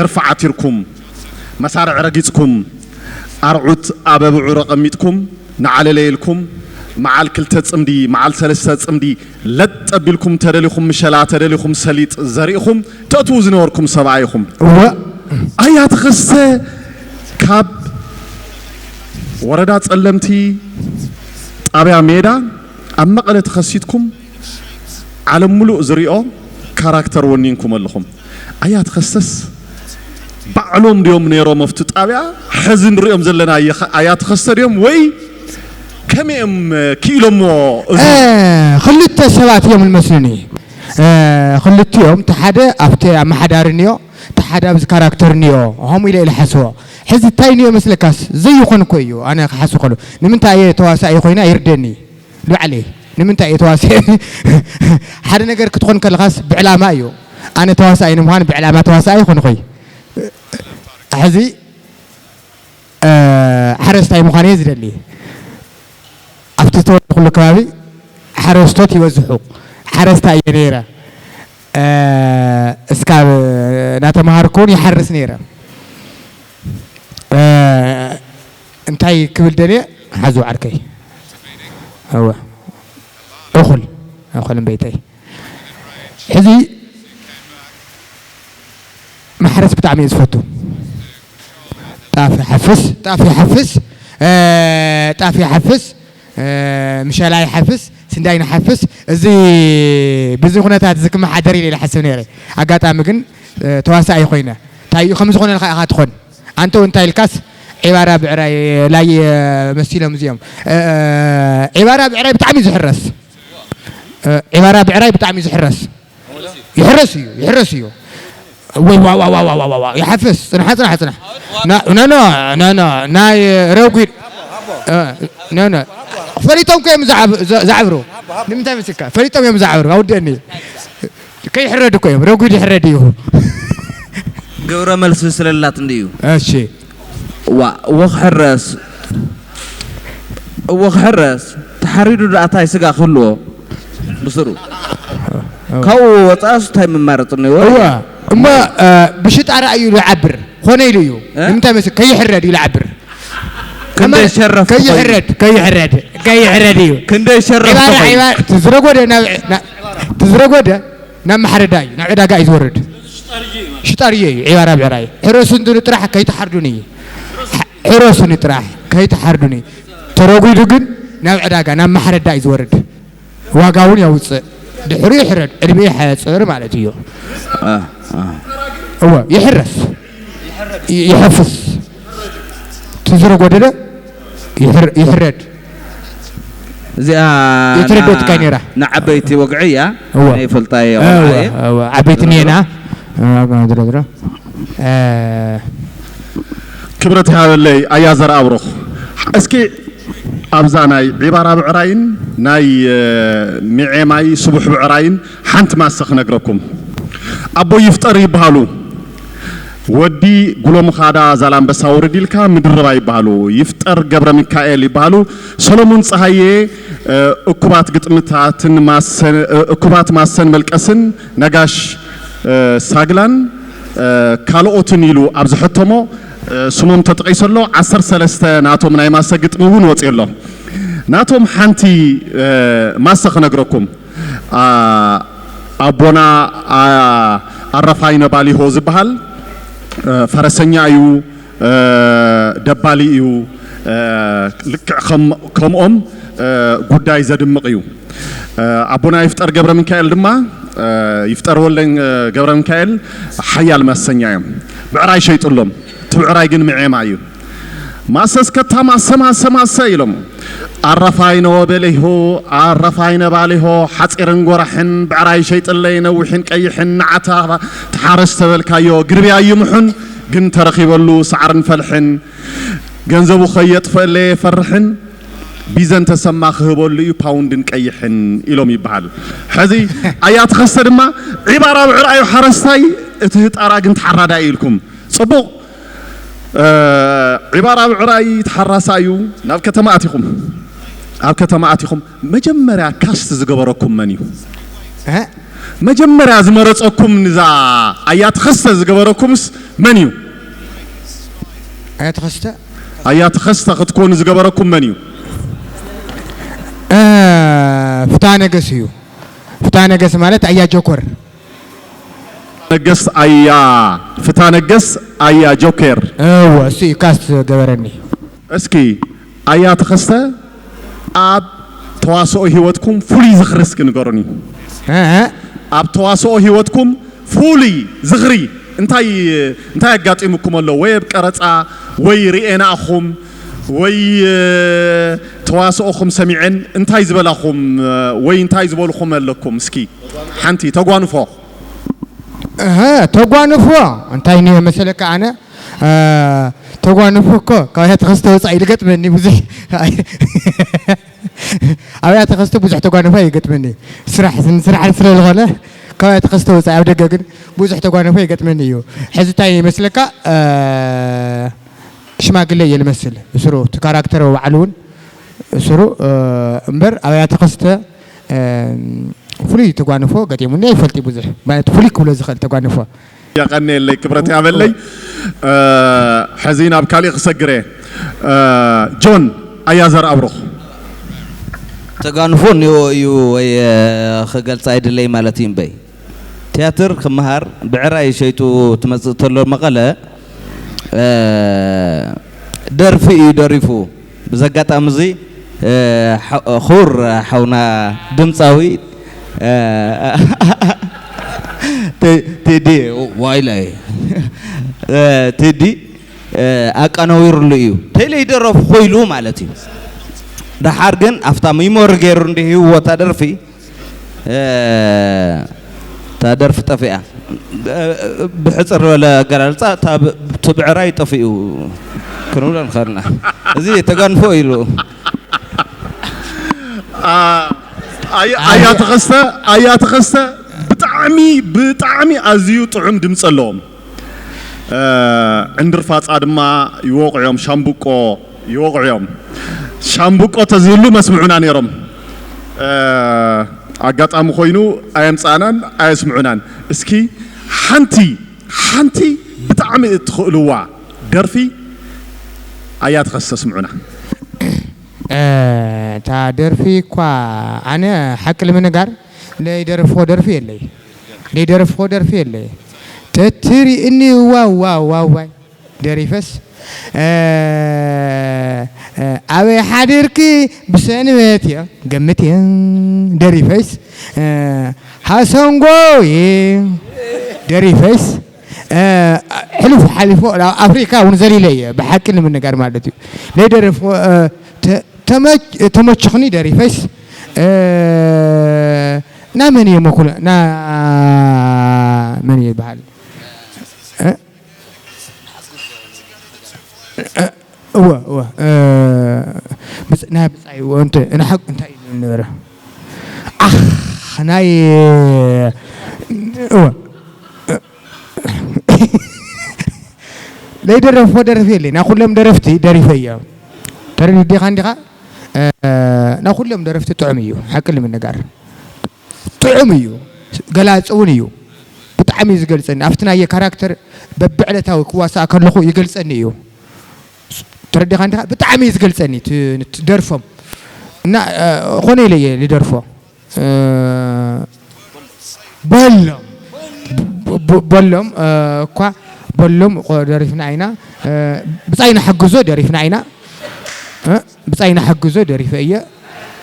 ዕርፊ ዓቲርኩም መሳርዕ ረጊፅኩም ኣርዑት ኣብ ኣብዑር ኣቐሚጥኩም ንዓለለይ ኢልኩም መዓል ክልተ ፅምዲ መዓል ሰለስተ ፅምዲ ለጥ ኣቢልኩም ተደሊኹም ምሸላ ተደሊኹም ሰሊጥ ዘሪእኹም ተእትዉ ዝነበርኩም ሰብኣይ ኢኹም እወ ኣያ ተኸስተ ካብ ወረዳ ፀለምቲ ጣብያ ሜዳ ኣብ መቐለ ተኸሲትኩም ዓለም ሙሉእ ዝሪኦ ካራክተር ወኒንኩም ኣለኹም ኣያ ተኸስተስ ባዕሎም ድዮም ነይሮም ኣብቲ ጣብያ ሕዚ ንሪኦም ዘለና ኣያ ተኸስተ ድዮም ወይ ከመይ እዮም ክኢሎሞ ክልተ ሰባት እዮም ዝመስሉኒ ክልቲኦም እቲ ሓደ ኣብቲ ኣመሓዳሪ እኒኦ እቲ ሓደ ኣብዚ ካራክተር እኒኦ ከምኡ ኢለ ኢለ ሓስቦ ሕዚ እንታይ ንዮ መስለካስ? ዘይኾን እኮ እዩ። ኣነ ክሓስብ ከሎ ንምንታይ እየ ተዋሳኢ ኮይና ይርደኒ። ልባዕለይ ንምንታይ እየ ተዋሳኢ? ሓደ ነገር ክትኾን ከለኻስ ብዕላማ እዩ። ኣነ ተዋሳኢ ንምዃን ብዕላማ ተዋሳኢ ኣይኮንኹይ። ሕዚ ሓረስታይ ምዃን እየ ዝደሊ። ኣብቲ ዝተወለድኩሉ ከባቢ ሓረስቶት ይበዝሑ። ሓረስታይ እየ ነይረ። እስካብ እናተምሃርኩ እውን ይሓርስ ነይረ። እንታይ ክብል ደልየ? ሓዙ ዓርከይ። እወ። እኹል። እኹል እምበይተይ። ሕዚ ማሕረስ ብጣዕሚ እየ ዝፈቱ። ጣፍ ይሓፍስ፣ ጣፍ ይሓፍስ፣ ጣፍ ይሓፍስ፣ ምሸላ ይሓፍስ፣ ስንዳይ ንሓፍስ። እዚ ብዚ ኩነታት እዚ ክመሓደር ኢለ ይሓስብ ነይረ። ኣጋጣሚ ግን ተዋሳኢ ኮይነ። እንታይ እዩ ከም ዝኾነልካ ኢኻ ትኾን። ኣንተ እንታይ ኢልካስ ዒባራ ብዕራይ ላይ መሲሎም እዚኦም። ዒባራ ብዕራይ ብጣዕሚ እዩ ዝሕረስ። ዒባራ ብዕራይ ብጣዕሚ እዩ ዝሕረስ። ይሕረስ እዩ፣ ይሕረስ እዩ። ወይ ዋ ዋ ዋ ዋ ዋ ዋ ይሓፍስ። ጽናሕ፣ ጽናሕ፣ ጽናሕ። ና ና ና ና ና ናይ ረጉድ እ፣ ነ ነ ፈሊጦም እኮ እዮም ዝዓብ-፣ ዝ-፣ ዝዓብሩ። ንምንታይ መስልካ? ፈሊጦም እዮም ዝዓብሩ። ኣውደኒ። ከይሕረድ እኮ እዮም። ረጉድ ይሕረድ እዩ። ግብረ መልሲ ስለላት እንድዩ። እሺ። ዋ፣ እወ ክሕረስ፣ እወ ክሕረስ፣ ተሓሪዱ ደኣ ታይ ስጋ ክህልዎ ብስሩ። ካብኡ ወፃእስ እንታይ መማረፂ እኒዎ? እወ፣ እሞ፣ እ፣ ብሽጣራ እዩ ዝዓብር። ኾነ ኢሉ እዩ። እ? ንምንታይ መስል? ከይሕረድ እዩ ዝዓብር። ክንደይ ሸረፍ ከይሕረድ፣ ከይሕረድ፣ ከይሕረድ እዩ። ክንደይ ሸረፍ ዒባራ፣ ተኾይኑ? ዒባራ፣ ትዝረጎደ ናብ፣ ና-፣ ትዝረጎደ ናብ ማሕረዳ እዩ፣ ናብ ዕዳጋ እዩ ዝወርድ። ሽጣርዮ እዩ፣ ዒባራ ብዕራይ። ሕረሱ እንትብሉ ጥራሕ ከይትሓርዱኒ እዩ። ሕ-፣ ሕረሱኒ ጥራሕ ከይትሓርዱኒ። ተረጒዱ ግን ናብ ዕዳጋ፣ ናብ ማሕረዳ እዩ ዝወርድ። ዋጋ እውን የውፅእ። ድሕሪኡ ይሕረድ፣ ዕድሜ ይሓፅር ማለት እዩ። አ፣ አ። እወ፣ ይሕረስ፣ ይ-፣ ይሐፍስ። እቲ ዝረጎደለ ይሕር-፣ ይሕረድ። እዚኣ የተረደትካ ኔራ። ንዓበይቲ ወግዒ እያ። እወ። ናይ ፈልጣ እየ እወ፣ ቆልዓ እየ። እወ። ዓበይቲ እኒኤና። እወ፣ ድሮ፣ ድሮ። እ፣ ክብረት ይሃበለይ ኣያ ዘርኣብሩኽ። እስኪ ኣብዛ ናይ ዒባራ ብዕራይን ናይ፣ እ፣ ሚዔማይ ስቡሕ ብዕራይን ሓንቲ ማሰ ክነግረኩም። ኣቦይ ይፍጠር ይበሃሉ። ወዲ ጉሎምኻዳ ዛላምበሳ ውርድ ኢልካ ምድርባ ይበሃሉ። ይፍጠር ገብረሚካኤል ይበሃሉ። ሰሎሙን ጸሃየ፣ እ፣ እኩባት ግጥምታትን ማሰ-፣ እ፣ እኩባት ማሰን መልቀስን ነጋሽ፣ እ፣ ሳግላን፣ እ፣ ካልኦትን ኢሉ ኣብ ዝሐተሞ፣ እ፣ ስሞም ተጠቒሱ ኣሎ። ዓሰርተ ሰለስተ ናቶም ናይ ማሰ ግጥሚ እውን ወፂኡ ኣሎ። ናቶም ሓንቲ፣ እ፣ ማሰ ክነግረኩም። ኣ-፣ ኣቦና፣ ኣ-፣ ኣረፋይነ ባሊሆ ዝበሃል፣ እ፣ ፈረሰኛ እዩ፣ እ፣ ደባሊ እዩ፣ እ፣ ልክዕ ከም-፣ ከምኦም፣ እ፣ ጉዳይ ዘድምቕ እዩ። እ፣ ኣቦና ይፍጠር ገብረ ሚካኤል ድማ፣ እ፣ ይፍጠር ወልደ ገብረ ሚካኤል ሓያል ማሰኛ እዮም። ብዕራይ ሸይጡሎም፣ እቲ ብዕራይ ግን ምዔማ እዩ። ማሰ እስከ እታ ማሰ፣ ማሰ፣ ማሰ ኢሎም። ኣረፋይነ ወበሊሆ፣ ኣረፋይነ ባሊሆ፣ ሓጺርን ጎራሕን፣ ብዕራይ ሸይጥለይ ነዊሕን ቀይሕን፣ ንዓታ ተሓረስ ተበልካዮ፣ ግርብያ ይምሑን፣ ግን ተረኺበሉ ሳዕርን ፈልሕን፣ ገንዘቡ ከየጥፈለይ የፈርሕን፣ ቢዘን ተሰማ ክህበሉ እዩ ፓውንድን ቀይሕን ኢሎም ይበሃል። ሕዚ ኣያ ተኸስተ ድማ ዒባራ ብዕራዩ ሓረስታይ፣ እቲ ህጣራ ግን ተሓራዳኢ ኢልኩም። ጽቡቕ። ዒባር ኣብ ዕራይ ተሓራሳ እዩ። ናብ ከተማ ኣቲኹም፣ ኣብ ከተማ ኣቲኹም መጀመርያ ካስት ዝገበረኩም መን እዩ? እ? መጀመርያ ዝመረጸኩም ንዛ ኣያ ተኸስተ ዝገበረኩምስ መን እዩ? ኣያ ተኸስተ? ኣያ ተኸስተ ክትኮኑ ዝገበረኩም መን እዩ? እ፣ ፍትሃ ነገስ እዩ። ፍትሃ ነገስ ማለት ኣያ ጆኮር። ነገስ ኣያ ፍትሃ ነገስ ኣያ ጆኬር። እወ፣ እሱ እዩ ካስት ገበረኒ። እስኪ ኣያ ተኸስተ ኣብ ተዋስኦ ህይወትኩም ፍሉይ ዝኽሪ እስኪ ንገሩኒ። እ፣ እ። ኣብ ተዋስኦ ህይወትኩም ፍሉይ ዝኽሪ እንታይ፣ እንታይ ኣጋጢሙኩም ኣሎ? ወይ ኣብ ቀረጻ ወይ ርኤናኹም ወይ፣ እ፣ ተዋስኦኹም ሰሚዐን እንታይ ዝበላኹም፣ እ፣ ወይ እንታይ ዝበልኹም ኣለኩም? እስኪ ሓንቲ ተጓንፎ። እህ፣ ተጓንፎ እንታይ ንየ መሰለካ ኣነ እ፣ ተጓንፎ እኮ ካብ ኣያተ ኸስተ ወፃኢ ልገጥመኒ ብዙሕ። ኣብያተ ኸስተ ብዙሕ ተጓንፎ ይገጥመኒ። ስራሕ፣ ስራሕ ስለ ዝኾነ ካብ ኣብያተ ኸስተ ወፃኢ ኣብ ደገ ግን ብዙሕ ተጓንፎ ይገጥመኒ እዩ። ሕዚ እንታይ ይመስለካ? እ፣ ሽማግለ እየ ልመስል። ስሩ እቲ ካራክተር ባዕሉ እውን ስሩ፣ እ፣ እምበር ኣብያተ ኸስተ፣ እ፣ ፍሉይ ተጓንፎ ገጢሙኒ ኣይፈልጥ ብዙሕ። ማለት ፍሉይ ክብሎ ዝኽእል ተጓንፎ። የቐንየለይ፣ ክብረት ያበለይ። እ፣ ሕዚ ናብ ካሊእ ክሰግር እየ። እ፣ ጆን ኣያ ዘርኣብሩኽ። ተጋንፎ እኒኦ እዩ ወይ፣ እ፣ ክገልጽ ኣይድለይ ማለት እዩ እምበይ። ትያትር ክመሃር ብዕራይ ሸይጡ ትመጽእ ተሎ መቐለ፣ እ፣ ደርፊ እዩ ደሪፉ። ብዚ ኣጋጣሚ እዚ፣ እ፣ ሓ-፣ ክቡር ሓውና ድምጻዊ፣ እ፣ ቴ-፣ ቴዲ ዋይላይ፣ እ፣ ቴዲ፣ እ፣ ኣቀናዊሩሉ እዩ። ተይለይ ደረፍ ኮይሉ ማለት እዩ። ደሓር ግን ኣብታ ሚሞሪ ገይሩ እንዲህ ህይወታ ደርፊ፣ እ፣ እታ ደርፊ ጠፊኣ። እ፣ ብሕጽር ዝበለ ኣገላልጻ፣ እታ ብ-፣ እቲ ብዕራይ ጠፊኡ ክንብሎ ንኽእል ኢና። እዚ ተጋንፎ ኢሉ። ኣ-፣ ኣያ-፣ ኣያ ተኸስተ፣ ኣያ ተኸስተ ብጣዕሚ፣ ብጣዕሚ ኣዝዩ ጥዑም ድምፂ ኣለዎም። እ፣ ዕንድር ፋፃ ድማ ይወቕዑ እዮም፣ ሻምብቆ ይወቕዑ እዮም። ሻምብቆ ተዝህሉ መስምዑና ነይሮም። እ፣ ኣጋጣሚ ኮይኑ ኣየምፃእናን ኣየስምዑናን። እስኪ ሓንቲ፣ ሓንቲ ብጣዕሚ እትኽእልዋ ደርፊ ኣያ ተኸስተ ስምዑና። እ፣ እታ ደርፊ እኳ ኣነ ሓቂ ንምንጋር ለይደረፍኮ ደርፊ የለይ። ለይደረፍኮ ደርፊ የለይ። ተትሪእኒ ዋው ዋው ዋው ዋይ ደሪፈስ፣ እ፣ እ፣ ኣበይ ሓዲርኪ ብሰንበት እየ ገምት እየ ደሪፈይስ፣ እ፣ ሃሰንጎ እየ ደሪፈይስ፣ እ፣ ሕሉፍ ሓሊፎ ናብ ኣፍሪካ እውን ዘሊለ እየ ብሓቂ ንምንጋር ማለት እዩ። ለይደረፍኮ፣ እ፣ ተ-፣ ተመች-፣ ተመችኽኒ ደሪፈይስ፣ እ፣ ና መን እየ መኩለ-፣ ና መን እየ ይበሃል? እ? እ፣ እወ፣ እወ፣ እ፣ ብፅ-፣ ናይ ብፃይ እወ፣ እንተ-፣ ንሓቅ እንታይ እዩ ዝብል ነበረ? ኣኽ፣ ናይ፣ እወ፣ እ፣ ለይደረፍኮ ደርፊ የለይ። ናይ ኩሎም ደረፍቲ ደሪፈ እየ። ተረዲኻ እንዲኻ? እ፣ ናይ ኩሎም ደረፍቲ ጥዑም እዩ፣ ሓቂ ንምንጋር። ጥዑም እዩ፣ ገላፂ እውን እዩ። ብጣዕሚ እዩ ዝገልፀኒ። ኣብቲ ናየ ካራክተር በብዕለታዊ ክዋሳእ ከለኹ ይገልፀኒ እዩ። ተረዲኻ እንዲኻ? ብጣዕሚ እዩ ዝገልፀኒ እቲ፣ እቲ ደርፎም። እና፣ እ፣ ኾነ ኢለ እየ ዝደርፎ። እ፣ በሎም። ብ-፣ ብ-፣ በሎም፣ እ፣ እኳ በሎም እኮ ደሪፍና ኢና። እ፣ ብጻይና ሓግዞ ደሪፍና ኢና። እ፣ ብጻይና ሓግዞ ደሪፈ እየ።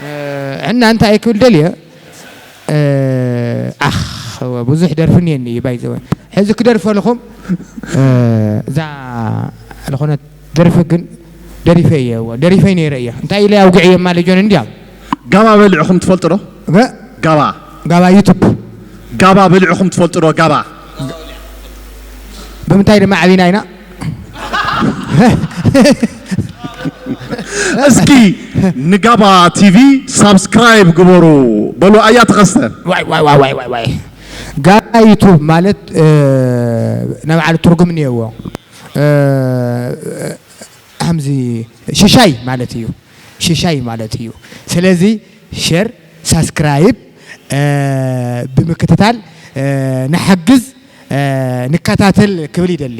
እ፣ እና እንታይ ክብል ደልየ? እ፣ ኣኽ፣ እወ፣ ብዙሕ ደርፊ እኒአኒ እዩ፣ ባይ ዘ ወይ። ሕዚ ክደርፈ ኣለኹም፣ እ፣ እዛ ዝኾነት ደርፊ ግን ደሪፈ እየ፣ እወ፣ ደሪፈይ ነይረ እየ። እንታይ ኢለ ኣውግዐ እየ ማለት ጆን እንዲያ? ጋባ በሊዕኹም ትፈልጡ ዶ? ገ-? ጋባ። ጋባ ዩቱብ። ጋባ በሊዕኹም ትፈልጡ ዶ? ጋባ። ብምንታይ ድማ ዓቢና ኢና? እስኪ ንጋባ ቲቪ ሳብስክራይብ ግበሩ በሉ። ኣያ ተኸስተ። ዋይ፣ ዋይ፣ ዋይ፣ ዋይ፣ ዋይ፣ ዋይ። ጋባ ዩቱብ ማለት፣ እ፣ ናይ ባዕሉ ትርጉም እኒአዎ። እ፣ ከምዚ ሽሻይ ማለት እዩ። ሽሻይ ማለት እዩ። ስለዚ ሸር፣ ሳብስክራይብ፣ እ፣ ብምክትታል፣ እ፣ ንሓግዝ፣ እ፣ ንከታተል ክብል ይደሊ።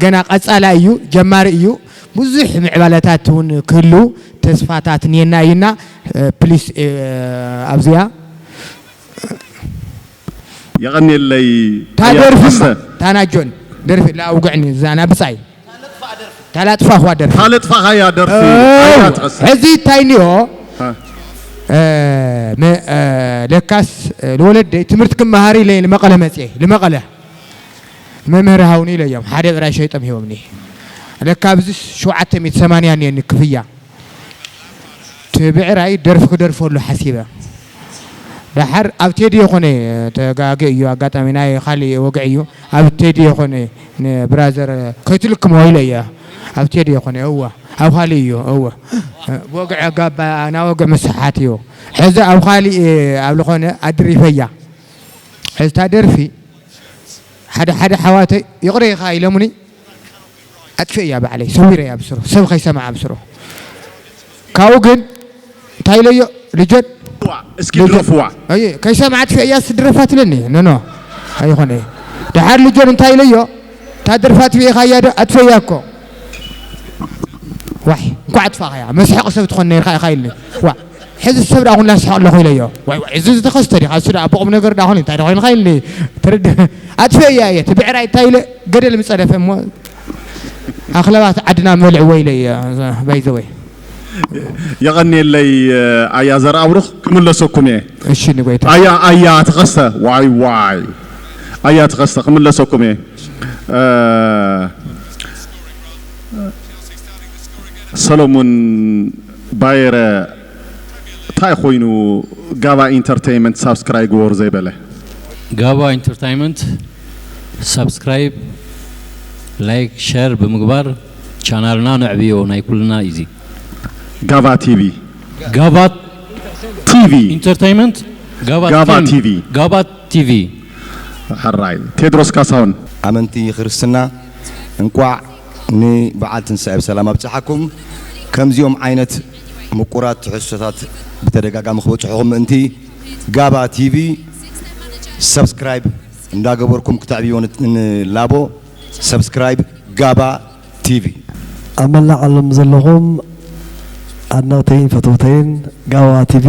ገና ቀጻላይ እዩ፣ ጀማሪ እዩ። ብዙሕ ምዕባለታት እውን ክህሉ ተስፋታት እኒአና እዩና። እ፣ ፕሊስ፣ እ፣ ኣብዚኣ የቐንየለይ። እታ ኣያ ደርፊ ተኸስተ። እማ፣ እታ ናጆን ደርፊ ላውግዕኒ፣ እዛ ና ብጻይ። ታላጥፋ እኳ ደርፊ። ታለጥፋኻያ ደርፊ። ኦ፣ ኣያ ተኸስተ። ሕዚ እንታይ እኒኦ? እ። እ፣ መ-፣ እ፣ ለካስ፣ እ፣ ንወለደይ ትምህርቲ ክመሃር ኢለ ንመቐለ መጽኤ። ንመቐለ። መምህር ሃውኒ ኢለዮም። ሓደ ብራይ ሸይጦም ሂቦምኒ። ለካ ኣብዚ ሸውዓተ ሚእቲ ሰማንያ እኒአኒ ክፍያ። እቲ ብዕራይ ደርፊ ክደርፈሉ ሓሲበ። ደሓር ኣብ ቴዲ ይኾነ ተጋግእ እዩ፣ ኣጋጣሚ ናይ ካልእ ወግዒ እዩ። ኣብ ቴዲ ይኾነ ንብራዘር ከይትልክሞ ኢለ እየ። ኣብ ቴዲ ይኾነ፣ እወ፣ ኣብ ካልእ እዩ፣ እወ። ብወግዒ ኣጋባ-፣ ናወግዒ ምስሓት እዩ። ሕዚ ኣብ ካልእ ኣብ ዝኾነ ኣድሪፈያ። ሕዚ እታ ደርፊ ሓደ ሓደ ሓዋተይ ይቕረ ኢኻ ኢሎምኒ፣ ኣጥፍእያ ባዕለይ፣ ሰዊረያ ብስሩ፣ ሰብ ከይሰምዓ ብስሩ። ካብኡ ግን እንታይ ኢለዮ፣ ልጆን እስኪ ልጆን ድረፍዋ። ኣየ፣ ከይሰምዓ ኣጥፍእያ ስድረፋ ትለኒ። ኖ፣ ኖ፣ ኣይኾነ። ደሓር ልጆን እንታይ ኢለዮ፣ እታ ደርፋ ኣጥፍእኻያ ዶ? ኣጥፍእያ እኮ። ዋይ፣ እንኳዕ ኣጥፋእኻያ፣ መስሐቂ ሰብ ትኾን ነርካ ኢኻ ኢልኒ። ዋ፣ ሕዚ ሰብ ደኣ ኩላ ስሐቕ ኣለኹ ኢለዮ። ዋይ፣ ዋይ፣ እዚ ዝተኸስተ ዲኻ? እሱ ደኣ ብቑም ነገር ደኣ ኾነ፣ እንታይ ደኣ ኾይንካ ኢልኒ። ትርድ-፣ ኣጥፍእያ እየ፣ እቲ ብዕራይ እንታይ ኢለ፣ ገደል ምጸደፈ እሞ፣ ኣኽለባት ዓድና መልዕዎ ኢለ እየ፣ ባይ ዘ ወይ። የቐንየለይ፣ ኣያ ዘርኣብሩኽ፣ ክምለሰኩም እየ። እሺ፣ ንጎይታ። ኣያ፣ ኣያ ተኸስተ፣ ዋይ፣ ዋይ። ኣያ ተኸስተ፣ ክምለሰኩም እየ። እ፣ ሰሎሙን ባየረ፣ እንታይ ኮይኑ ጋባ ኢንተርቴይንመንት ሳብስክራይብ ግበሩ ዘይበለ? ጋባ ኢንተርቴይንመንት ሳብስክራይብ፣ ላይክ፣ ሸር ብምግባር ቻናልና ነዕብዮ፣ ናይ ኩልና እዩ እዚ። ጋባ ቲቪ። ጋባ ቲቪ። ኢንተርቴይንመንት፣ ጋባ ጋባ ቲቪ። ቲቪ። ጋባ ቲቪ። ሕራይ ቴድሮስ ካሳሁን። ኣመንቲ ክርስትና እንቋዕ ንበዓል ትንሳኤ ብሰላም ኣብጽሓኩም። ከምዚኦም ዓይነት ምቁራት ትሕዝቶታት ብተደጋጋሚ ክበጽሑኹም ምእንቲ ጋባ ቲቪ ሰብስክራይብ እንዳገበርኩም ክተዕብይዎ ን-፣ ንላቦ። ሰብስክራይብ ጋባ ቲቪ። ኣብ መላእ ዓለም ዘለኹም ኣድነቕተይን ፈተውተይን ጋባ ቲቪ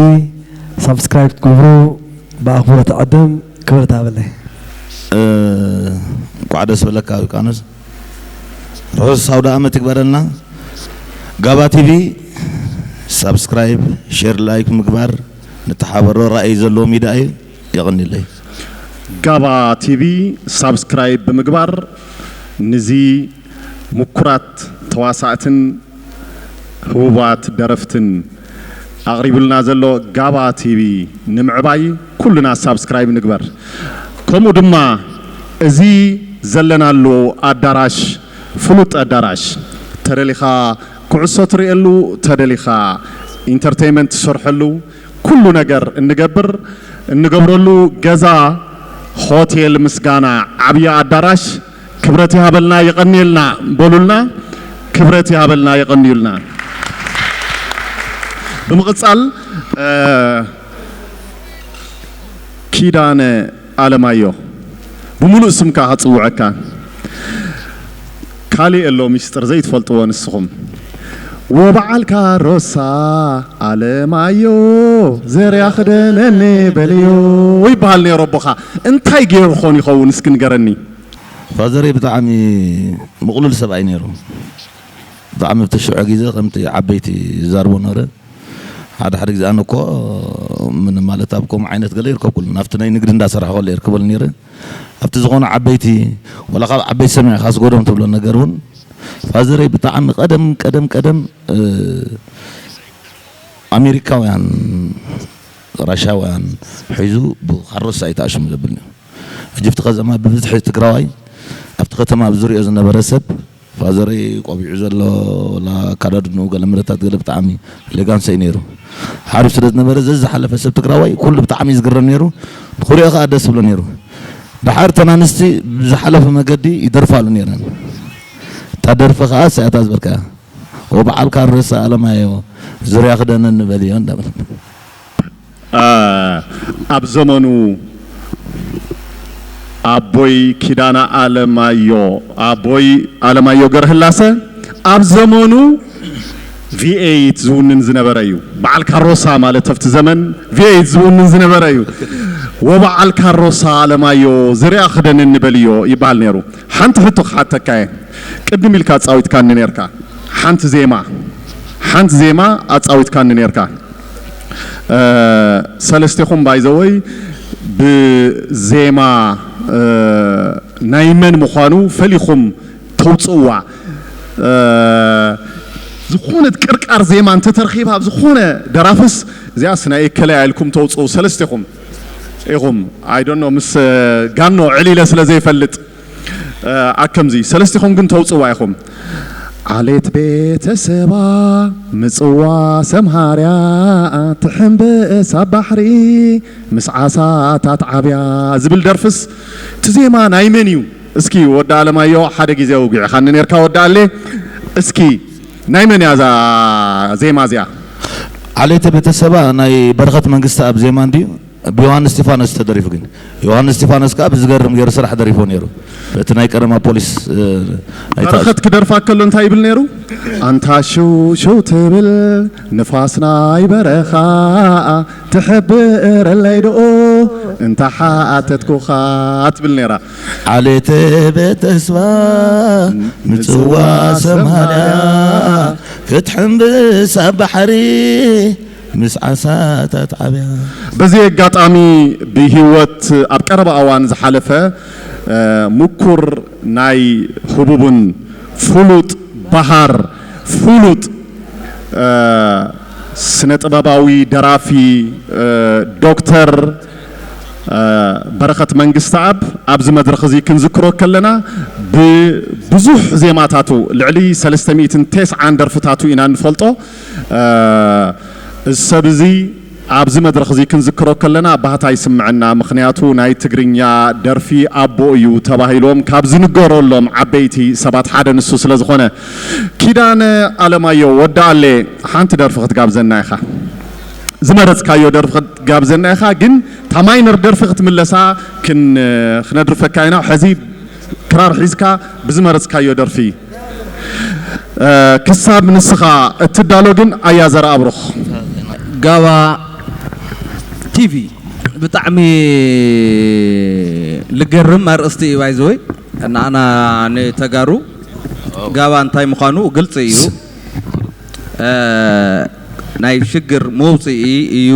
ሳብስክራይብ ክትገብሩ ብኣኽብሮት እዕድም። ክብረት ሃበለይ። እ፣ እንኳዕ ደስ በለካ ዮርቃኖስ። ርሑስ ኣውደ ዓመት ይግበረልና። ጋባ ቲቪ ሳብስክራይብ፣ ሼር፣ ላይክ ምግባር ንተሓበሮ። ራእይ ዘለዎ ሚድያ እዩ። የቐንየለይ። ጋባ ቲቪ ሳብስክራይብ ብምግባር ንዚ ምኩራት ተዋሳእትን ህቡባት ደረፍትን ኣቕሪቡልና ዘሎ ጋባ ቲቪ ንምዕባይ ኩልና ሳብስክራይብ ንግበር። ከምኡ ድማ እዚ ዘለናሉ ኣዳራሽ ፍሉጥ ኣዳራሽ፣ ተደሊኻ ኩዕሶ ትርእየሉ፣ ተደሊኻ ኢንተርቴይንመንት ትሰርሐሉ፣ ኩሉ ነገር እንገብር፣ እንገብረሉ ገዛ ሆቴል ምስጋና ዓብዪ ኣዳራሽ ክብረት ይሃበልና፣ የቐንየልና በሉልና። ክብረት ይሃበልና፣ የቐንዩልና። ብምቕጻል፣ እ፣ ኪዳነ ኣለማዮ፣ ብምሉእ ስምካ ከጽውዐካ። ካልእ ኣሎ ሚስጥር ዘይትፈልጥዎ ንስኹም። ወበዓል ካሮሳ ኣለማዮ፣ ዘርያ ክደነኒ በልዮ ይበሃል ነይሩ ኣቦኻ። እንታይ ገይሩ ኾን ይኸውን እስኪ ንገረኒ። ፋዘረይ ብጣዕሚ ምቕሉል ሰብኣይ ነይሩ። ብጣዕሚ ኣብቲ ሽዑ ግዜ ከምቲ ዓበይቲ ይዛርቦ ነበረ። ሓደ ሓደ ግዜ ኣነ እኮ ምን ማለት ኣብ ከምኡ ዓይነት ገለ ይርከብኩሉ። ናብቲ ናይ ንግዲ እንዳሰራሕኩ ከሎ ይርከበሉ ነይረ። ኣብቲ ዝኾነ ዓበይቲ፣ ወላ ካብ ዓበይቲ ሰሚዕካ ስጎዶም ትብሎ ነገር እውን ፋዘረይ ብጣዕሚ ቀደም፣ ቀደም፣ ቀደም፣ እ፣ ኣሜሪካውያን፣ ራሻውያን ሒዙ ብካሮሳ እዩ ተኣሽሙ ዘብል ነይሩ። ሕጂ ኣብቲ ከተማ ብብዝሒ ትግራዋይ ኣብቲ ከተማ ኣብ ዝሪኦ ዝነበረ ሰብ ፋዘረይ ቆቢዑ ዘሎ ወላ ኣካዳድንኡ ገለ ምረታት ገለ ብጣዕሚ ሌጋንሰ እዩ ነይሩ። ሓሪፍ ስለ ዝነበረ ዘዝሓለፈ ሰብ ትግራዋይ ኩሉ ብጣዕሚ እዩ ዝግረም ነይሩ። ንኽሪኦ ከዓ ደስ ዝብሎ ነይሩ። ደሓር እተን ኣንስቲ ብዝሓለፈ መገዲ ይደርፋሉ ነይረን። እታ ደርፊ ከዓ እሳያታ ዝበልካያ ወበዓል ካሮሳ ኣለማዮ ዙርያ ክደነኒ በልዮ እንዳበለ። አ፣ ኣብ ዘመኑ ኣቦይ ኪዳነ ኣለማዮ፣ ኣቦይ ኣለማዮ ገረህላሰ ኣብ ዘመኑ ቪኤይት ዝውንን ዝነበረ እዩ። በዓል ካሮሳ ማለት ኣብቲ ዘመን ቪኤይት ዝውንን ዝነበረ እዩ። ወበዓል ካሮሳ ኣለማዮ ዝርያ ክደነኒ በልዮ ይበሃል ነይሩ። ሓንቲ ሕቶ ክሓተካ እየ። ቅድም ኢልካ ኣጻዊትካኒ ነርካ። ሓንቲ ዜማ፣ ሓንቲ ዜማ ኣጻዊትካኒ ነርካ። እ፣ ሰለስቴኹም ባይ ዘ ወይ ብዜማ፣ እ፣ ናይ መን ምዃኑ ፈሊኹም ተውጽእዋ። እ፣ ዝኾነት ቅርቃር ዜማ እንተተረኺባ ኣብ ዝኾነ ደራፍስ እዚኣስ ናይ እከለ ኢልኩም ተውጽኡ ሰለስቴኹም። ኢኹም። I don't know፣ ምስ ጋኖ ዕሊለ ስለ ዘይፈልጥ ኣከምዚ ሰለስቲኹም ግን ተውፅዋ ኢኹም። ዓሌት ቤተሰባ ምፅዋ ሰምሃርያ ትሕምብስ ኣብ ባሕሪ ምስ ዓሳታት ዓብያ ዝብል ደርፍስ እቲ ዜማ ናይ መን እዩ? እስኪ ወዲ ኣለማዮ ሓደ ግዜ ውጊዕኻኒ ነርካ ወዲ ኣለ። እስኪ ናይ መን እያ እዛ ዜማ እዚኣ? ዓሌተ ቤተሰባ ናይ በረኸት መንግስቲ ኣብ ዜማ እንድዩ። ብዮሃንስ እስጢፋኖስ ተደሪፉ ግን ዮሃንስ እስጢፋኖስ ከዓ ብዝገርም ገይሩ ስራሕ ደሪፎ ነይሩ። በቲ ናይ ቀደማ ፖሊስ በረኸት ክደርፋ ከሎ እንታይ ይብል ነይሩ? ኣንታ ሽው ሽው ትብል ንፋስ ናይ በረኻ ትሕብረለይ ድኡ እንታ ሓተትኩኻ ትብል ነይራ። ዓሌተ ቤተስባ ምጽዋ ሰማርያ ክትሕምብስ ኣብ ባሕሪ ምስ ዓሳታት ዓብያ። በዚ ኣጋጣሚ ብህይወት ኣብ ቀረባ እዋን ዝሓለፈ ምኩር ናይ ህቡብን ፍሉጥ በሃር ፍሉጥ ስነ ጥበባዊ ደራፊ ዶክተር በረኸት መንግስተኣብ ኣብዚ መድረኽ እዚ ክንዝክሮ ከለና ብብዙሕ ዜማታቱ ልዕሊ ሰለስተ ሚእትን ተስዓን ደርፍታቱ ኢና ንፈልጦ። እዚ ሰብ እዚ ኣብዚ መድረኽ እዚ ክንዝክሮ ከለና ባህታ ይስምዐና። ምኽንያቱ ናይ ትግርኛ ደርፊ ኣቦ እዩ ተባሂሎም ካብ ዝንገረሎም ዓበይቲ ሰባት ሓደ ንሱ ስለ ዝኾነ። ኪዳነ ኣለማየሁ ወዲ ኣሌ ሓንቲ ደርፊ ክትጋብዘና ኢኻ። ዝመረጽካዮ ደርፊ ክትጋብዘና ኢኻ፣ ግን እታ ማይነር ደርፊ ክትምለሳ ክን ክነድርፈካ ኢና። ሕዚ ክራር ሒዝካ ብዝመረጽካዮ ደርፊ ክሳብ ንስኻ እትዳሎ ግን ኣያ ዘርኣብሩኽ። ጋባ ቲቪ ብጣዕሚ ልገርም ኣርእስቲ እዩ። ባይዘወይ ንኣና ንተጋሩ ጋባ እንታይ ምዃኑ ግልፂ እዩ። ናይ ሽግር መውፅኢ እዩ።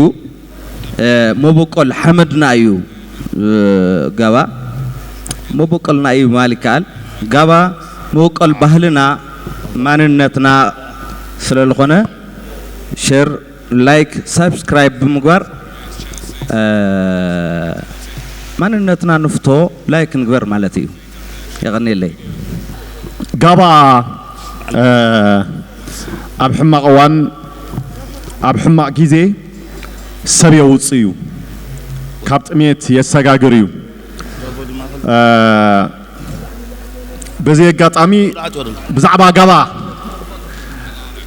መበቆል ሓመድና እዩ። ጋባ መበቆልና እዩ ምባል ይከኣል። ጋባ መበቆል ባህልና ማንነትና ስለዝኾነ ሸር፣ ላይክ፣ ሳብስክራይብ ብምግባር ማንነትና ንፍቶ ላይክ ንግበር ማለት እዩ። የቐንየለይ። ጋባ ኣብ ሕማቕ እዋን ኣብ ሕማቕ ግዜ ሰብ የውፅእ እዩ፣ ካብ ጥሜት የሰጋግር እዩ። በዚ ኣጋጣሚ ብዛዕባ ጋባ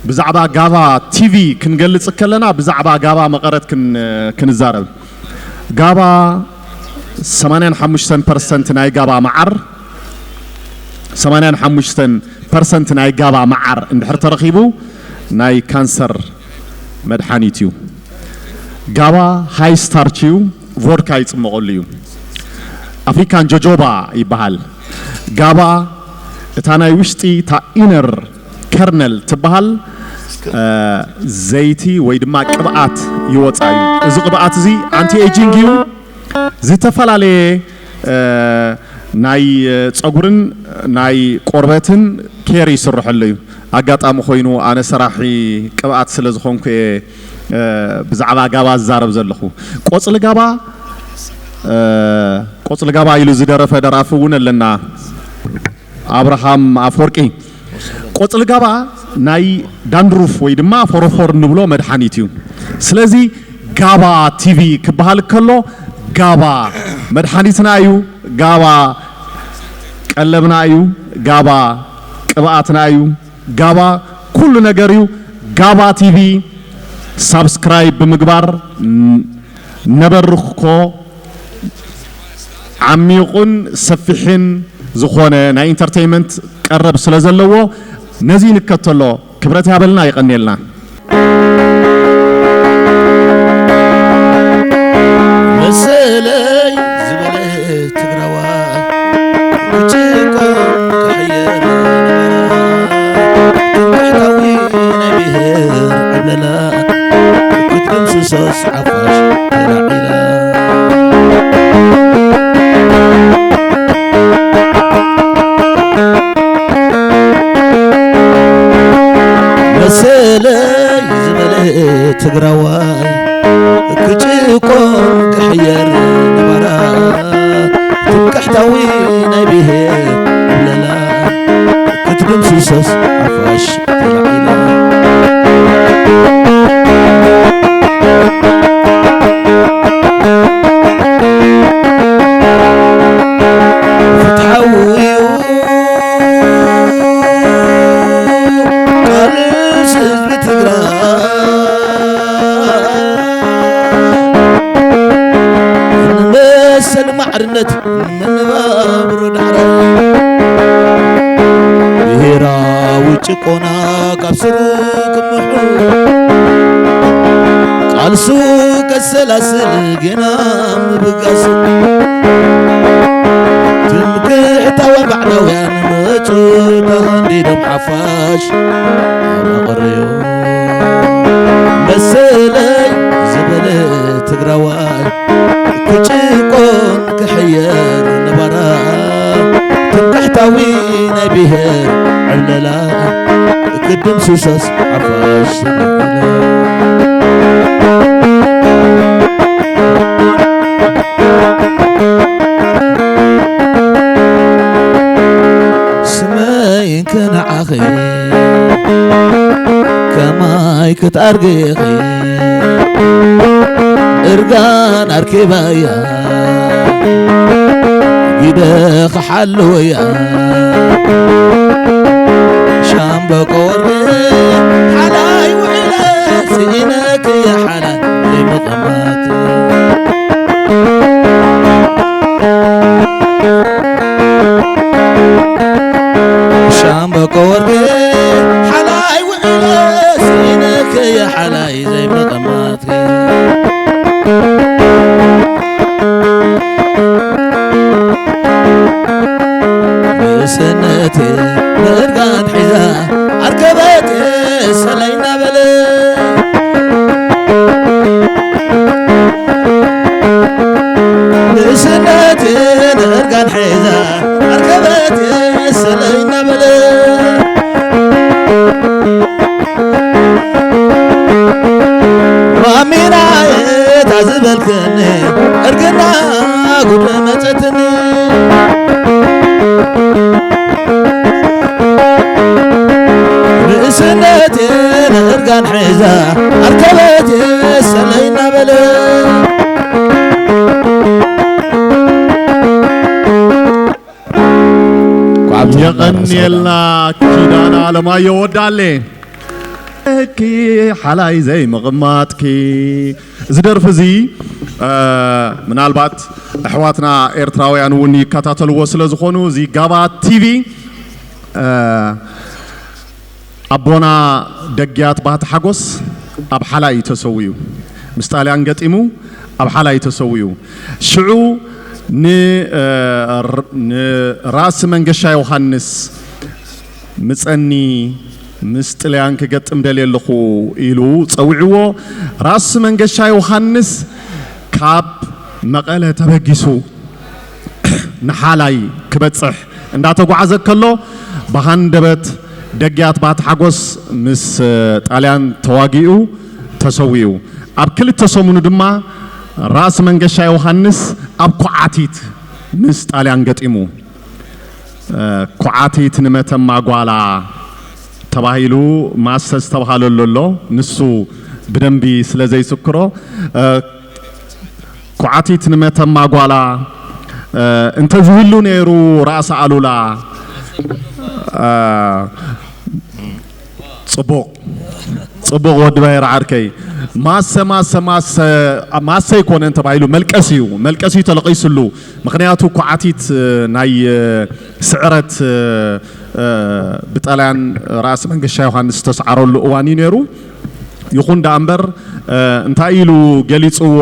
ብዛዕባ ጋባ ቲቪ ክንገልፅ ከለና ብዛዕባ ጋባ መቐረት ክንዛረብ። ጋባ ሰማንያን ሓሙሽተን ፐርሰንት ናይ ጋባ መዓር ሰማንያን ሓሙሽተን ፐርሰንት ናይ ጋባ መዓር እንድሕር ተረኺቡ ናይ ካንሰር መድሓኒት እዩ። ጋባ ሃይ ስታርች እዩ፣ ቮድካ ይፅመቐሉ እዩ። ኣፍሪካን ጆጆባ ይበሃል። ጋባ እታ ናይ ውሽጢ እታ ኢነር ከርነል ትበሃል ዘይቲ ወይ ድማ ቅብኣት ይወፃ እዩ። እዚ ቅብኣት እዚ ኣንቲ ኤጂንግ እዩ። ዝተፈላለየ ናይ ፀጉርን ናይ ቆርበትን ኬር ይስርሐሉ እዩ። ኣጋጣሚ ኮይኑ ኣነ ሰራሒ ቅብኣት ስለ ዝኾንኩ እየ ብዛዕባ ጋባ ዝዛረብ ዘለኹ። ቆፅሊ ጋባ ቆፅሊ ጋባ ኢሉ ዝደረፈ ደራፊ እውን ኣለና። ኣብርሃም ኣፍወርቂ። ቆፅሊ ጋባ ናይ ዳንድሩፍ ወይ ድማ ፎሮፎር እንብሎ መድሓኒት እዩ። ስለዚ ጋባ ቲቪ ክበሃል ከሎ ጋባ መድሓኒትና እዩ፣ ጋባ ቀለብና እዩ፣ ጋባ ቅብኣትና እዩ፣ ጋባ ኩሉ ነገር እዩ። ጋባ ቲቪ ሳብስክራይብ ብምግባር ነበርኽኮ ዓሚቑን ሰፊሕን ዝኾነ ናይ ኢንተርቴይንመንት ቀረብ ስለ ዘለዎ ነዚ ንከተሎ። ክብረት ያበልና። የቐንየልና። መሰለይ ዝበለ ትግራዋይ ክጭቆን ክሕየር ነበረ። ትምክሕታዊ ናይ ብሄር ዕብለላ ክትድምስሶስ ሓፋሽ ተላዒላ። መሰለይ ዝበለ ትግራዋይ ክጭቆን ክሕየር ናይ ብሄር ዕብለላ ክትድምስሶስ ሓፋሽ ተላዒላ። ፍትሓዊ እዩ ቃልሲ ህዝቢ ትግራይ፣ ንመሰል ማዕርነት መነባብሮ ዳሕራይ። ብሄራዊ ጭቆና ካብ ስሩ ክምሑ፣ ቃልሱ ከሰላስል ጌና ምብጋስ። ትምክሕታውያን ባዕዳውያን መጹ ተሃንዲዶም ሓፋሽ ኣባቕረዮ። መሰለይ ዝበለ ትግራዋይ ክጭቆን ክሕየር ነባራ፣ ትምክሕታዊ ናይ ብሄር ዕብለላ ክድምስሶስ ሓፋሽ ሰለለ። ስመይ ከነዓኺ ከማይ ክትኣርግኺ እርጋን ኣርኪባያ ግደ ክሓልወያ። ሻምበቆ ወርቂ ሓላይ ውዒለ ስኢነኪ ሓላይ ዘይምቕማት። ሻምበቆ ወርቂ ሓላይ ውዒለ ስኢነኪ ሓላይ ዘይምቕማት። ንእስነቴ ምእርጋን ሒዛ ኣርከበቴ ሰለይ እናበለ። ንእስነቴ ምእርጋን ሒዛ ኣርከበቴ ሰለይ እናበለ። ማሚናዬ ታዝበልክኒ እርግና ጉድ መጸትኒ። ንእስነቴ ንእርጋን ሒዛ ኣርከበቴ ሰለይ እናበለ። የቐንየልና ኪዳነ ኣለማየሁ ወዳለ። እኪ ሓላይ ዘይምቕማጥኪ። እዚ ደርፊ እዚ፣ እ፣ ምናልባት ኣሕዋትና ኤርትራውያን እውን ይከታተልዎ ስለ ዝኾኑ፣ እዚ ጋባ ቲቪ፣ እ፣ ኣቦና ደግያት ባህቲ ሓጎስ ኣብ ሓላይ እዩ ተሰዊኡ። ምስ ጣልያን ገጢሙ ኣብ ሓላይ እዩ ተሰዊኡ። ሽዑ ን-፣ እ፣ ር-፣ ንራእሲ መንገሻ ዮሃንስ ምጸኒ ምስ ጥልያን ክገጥም ደልየ ኣለኹ ኢሉ ጸዊዕዎ። ራእሲ መንገሻ ዮሃንስ ካብ መቐለ ተበጊሱ ንሓላይ ክበጽሕ እንዳተጓዓዘ ከሎ፣ ብሃንደበት ደግያት ባቲ ሓጎስ ምስ ጣልያን ተዋጊኡ ተሰዊኡ። ኣብ ክልተ ሰሙኑ ድማ ራእሲ መንገሻ ዮሃንስ ኣብ ኮዓቲት ምስ ጣልያን ገጢሙ። እ፣ ኮዓቲት ንመተማ ጓላ ተባሂሉ ማሰ ዝተባሃለሉ ኣሎ። ንሱ ብደንቢ ስለ ዘይስክሮ፣ እ፣ ኮዓቲት ንመተማ ጓላ፣ እ፣ እንተዝህሉ ነይሩ ራእሲ ኣሉላ፣ እ፣ ጽቡቕ፣ ጽቡቕ ወዲ ባይረ ዓርከይ። ማሰ፣ ማሰ፣ ማሰ፣ ማሰ ኣይኮነን ተባሂሉ፣ መልቀስ እዩ፣ መልቀስ እዩ ተለቒስሉ። ምኽንያቱ፣ ኳዓቲት፣ እ፣ ናይ፣ እ፣ ስዕረት፣ እ፣ እ፣ ብጣልያን ራእሲ መንገሻ ዮሃንስ ዝተስዓረሉ እዋን እዩ ነይሩ። ይኹን ደኣ እምበር፣ እ፣ እንታይ ኢሉ ገሊጽዎ፣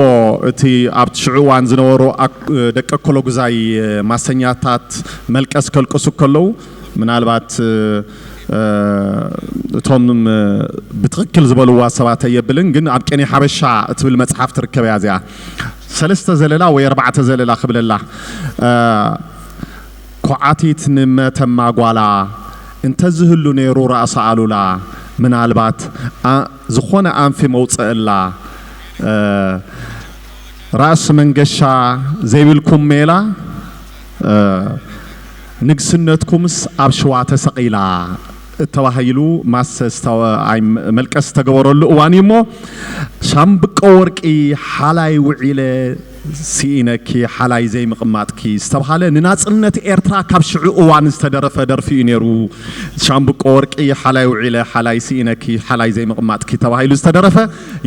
እቲ ኣብቲ ሽዑ እዋን ዝነበሩ ኣክ-፣ እ፣ ደቂ ኣኮሎጉዛይ፣ እ፣ ማሰኛታት መልቀስ ከልቅሱ ከለዉ፣ ምናልባት፣ እ፣ እ፣ እቶም፣ እ፣ ብትኽክል ዝበልዋ ሰባት ኣየብልን፣ ግን ኣብ ቅኔ ሓበሻ እትብል መጽሓፍ ትርከብ እያ እዚኣ። ሰለስተ ዘለላ ወይ ኣርባዕተ ዘለላ ክብለላ፣ እ፣ ኮዓቲት ንመተማ ጓላ እንተዝህሉ ነይሩ ራእሲ ኣሉላ፣ ምናልባት ኣ-፣ ዝኾነ ኣንፊ መውጽእላ፣ እ፣ ራእሲ መንገሻ ዘይብልኩም ሜላ፣ እ፣ ንግስነትኩምስ ኣብ ሽዋ ተሰቒላ ተባሂሉ ማሰ ዝተወ-፣ ኣይ፣ መልቀስ ዝተገበረሉ እዋን እዩ እሞ፣ ሻምብቆ ወርቂ ሓላይ ውዒለ ስኢነኪ ሓላይ ዘይምቕማጥኪ ዝተባሃለ ንናጽነት ኤርትራ ካብ ሽዑ እዋን ዝተደረፈ ደርፊ እዩ ነይሩ። ሻምብቆ ወርቂ ሓላይ ውዒለ ሓላይ ስኢነኪ ሓላይ ዘይምቕማጥኪ ተባሂሉ ዝተደረፈ።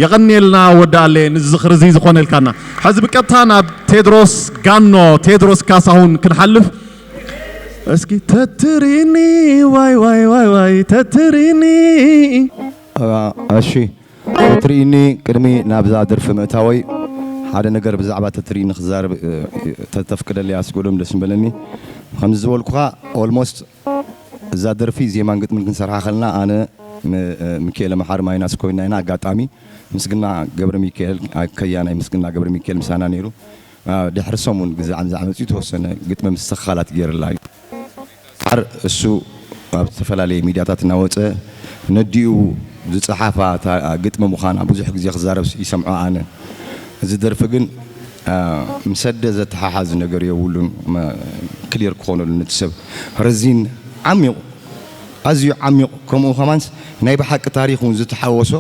የቐንየልና ወዲ ኣለ፣ ንዝኽሪ እዚ ዝኾነልካና። ሕዚ ብቀጥታ ናብ ቴድሮስ ጋኖ፣ ቴድሮስ ካሳሁን ክንሓልፍ። እስኪ ተትሪኒ፣ ዋይ፣ ዋይ፣ ዋይ፣ ዋይ፣ ተትሪኒ። አ፣ እሺ፣ ተትሪኒ፣ ቅድሚ ናብዛ ደርፊ ምእታወይ ሓደ ነገር ብዛዕባ ተትሪኒ ክዛረብ፣ እ፣ ተተፍቅደለይ ኣስገዶም ደስ ምበለኒ። ከምዚ ዝበልኩኻ፣ ኦልሞስት እዛ ደርፊ ዜማን ግጥምን ክንሰርሓ ከለና ኣነ ም-፣ እ፣ ሚካኤል መሓሪ ማይናስ ኮይና ኢና። ኣጋጣሚ ምስግና ገብረ ሚካኤል፣ አ፣ ከያናይ ምስግና ገብረ ሚካኤል ምሳና ነይሩ። አ፣ ድሕሪ ሰሙን ግዜ ዓምዛ መጺኡ ተወሰነ ግጥሚ ምስትኽኻላት ገይርላ እዩ። ድሓር እሱ ኣብ ዝተፈላለየ ሚድያታት እናወጸ ነዲኡ ዝጸሓፋ እታ ግጥሚ ምዃና ብዙሕ ግዜ ክዛረብ ይሰምዖ ኣነ። እዚ ደርፊ ግን፣ አ፣ ምስ ኣደ ዘተሓሓዝ ነገር የብሉን። መ-፣ ክሊር ክኾነሉ ነቲ ሰብ ረዚን ዓሚቕ፣ ኣዝዩ ዓሚቕ፣ ከምኡ ከማንስ ናይ ብሓቂ ታሪኽ እውን ዝተሓወሶ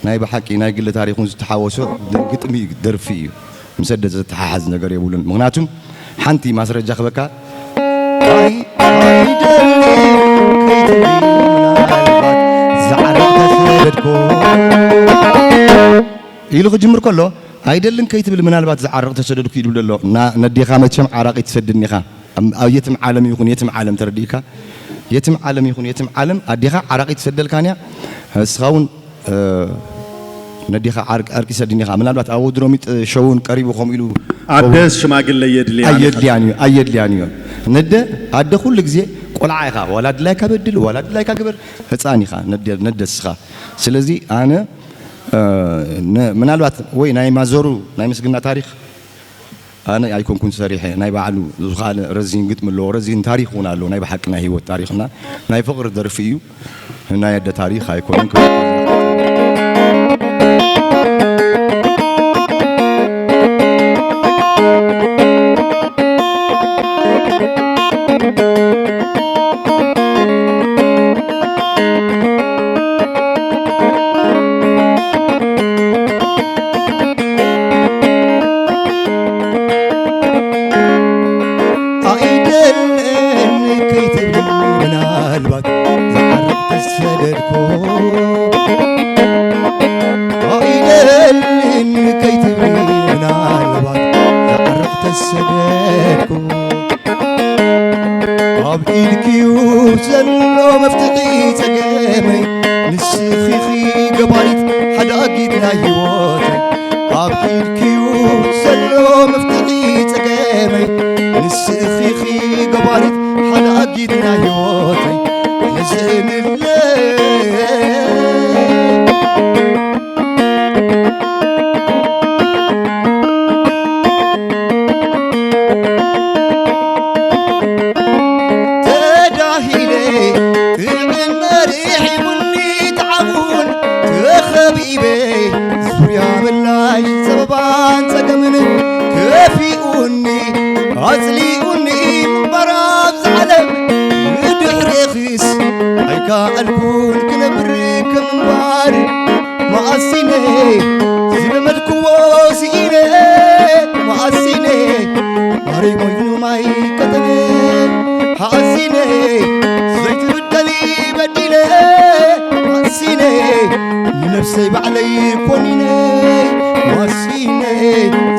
ናይ ብሓቂ ናይ ግሊ ታሪኹን ዝተሓወሶ ድ-፣ ግጥሚ ደርፊ እዩ። ምስ ኣደ ዘተሓሓዝ ነገር የብሉን። ምኽንያቱም ሓንቲ ማስረጃ ክበካ፣ ኣይ-፣ ኣይደልን ከይትብሊ ምናልባት ዝዓረቕ ተሰደድኩ ኢሉ ክጅምር ከሎ፣ ኣይደልን ከይትብል ምናልባት ዝዓረቕ ተሰደድኩ ይብል ዘሎ። ና-፣ ነዴኻ መቸም ዓራቂ ትሰድን ኢኻ። ኣብ፣ ኣብ የትም ዓለም ይኹን የትም ዓለም ተረዲእካ፣ የትም ዓለም ይኹን የትም ዓለም ኣዴኻ ዓራቂ ትሰደልካን እያ። እስኻ እውን እ፣ ነዴኻ ዓርቂ፣ ዓርቂ ሰድን ኢኻ። ምናልባት ኣብ ወድሮሚጥ ሸውን ቀሪቡ ከምኡ ኢሉ ኣደስ ሽማግለ የድልያ ኣየድልያን እዩ፣ ኣየድልያን እዩ። ነደ፣ ኣደ ኩሉ ግዜ ቆልዓ ኢኻ። ዋላ ድላይካ በድል፣ ዋላ ድላይካ ግበር፣ ህፃን ኢኻ፣ ነደ፣ ነደ እስኻ። ስለዚ ኣነ፣ እ፣ ነ-፣ ምናልባት ወይ ናይ ማዘሩ ናይ ምስግና ታሪኽ ኣነ ኣይኮንኩን ሰሪሐ፣ ናይ ባዕሉ ዝኻለ ረዚን ግጥሚ ኣለዎ፣ ረዚን ታሪኽ እውን ኣለዎ፣ ናይ ብሓቂ ናይ ህይወት ታሪኽና ናይ ፍቕሪ ደርፊ እዩ። ናይ ኣደ ታሪኽ ኣይኮነን ክብል ኣይደልን ከይትብል ምናልባት ዝዓርቕ ተሰደድኩ። ኣይደልን ከይትብል ምናልባት ዝዓርቕ ተሰደድኩ። ኣብ ኢድኪዩ ዘሎ መፍትሒ ጸገመይ፣ ንስኺ ኺ ገባሪት ሓዳጊት ናይ ህይወተይ። ኣብ ኢድኪዩ ዘሎ መፍትሒ ጸገመይ፣ ንስኺ ኺ ገባሪት ሓዳጊት ናይ ህይወተይ። ሕዝንለይ ተዳሂለ፣ ጥዕና ርሒሙኒ፣ ተዓቡን ተኸቢበ፣ ዙርያ መላይ ጸበባን ጸገምን ከፊኡኒ፣ ኣጽሊኡኒ፣ ምንባር ኣብዚ ዓለም ብድሕሬኺስ ኣይከኣልኩን ክነብር ከም ምንባር። መኣሲነ ዝለመድክዎ ስኢነ፣ መኣሲነ ማረይ ኮይኑ ማይ ቀጠነ። ሓሲነ ዘይትብደሊ በዲለ፣ ሓሲነ ንነብሰይ ባዕለይ ኮኒነ። መኣሲነ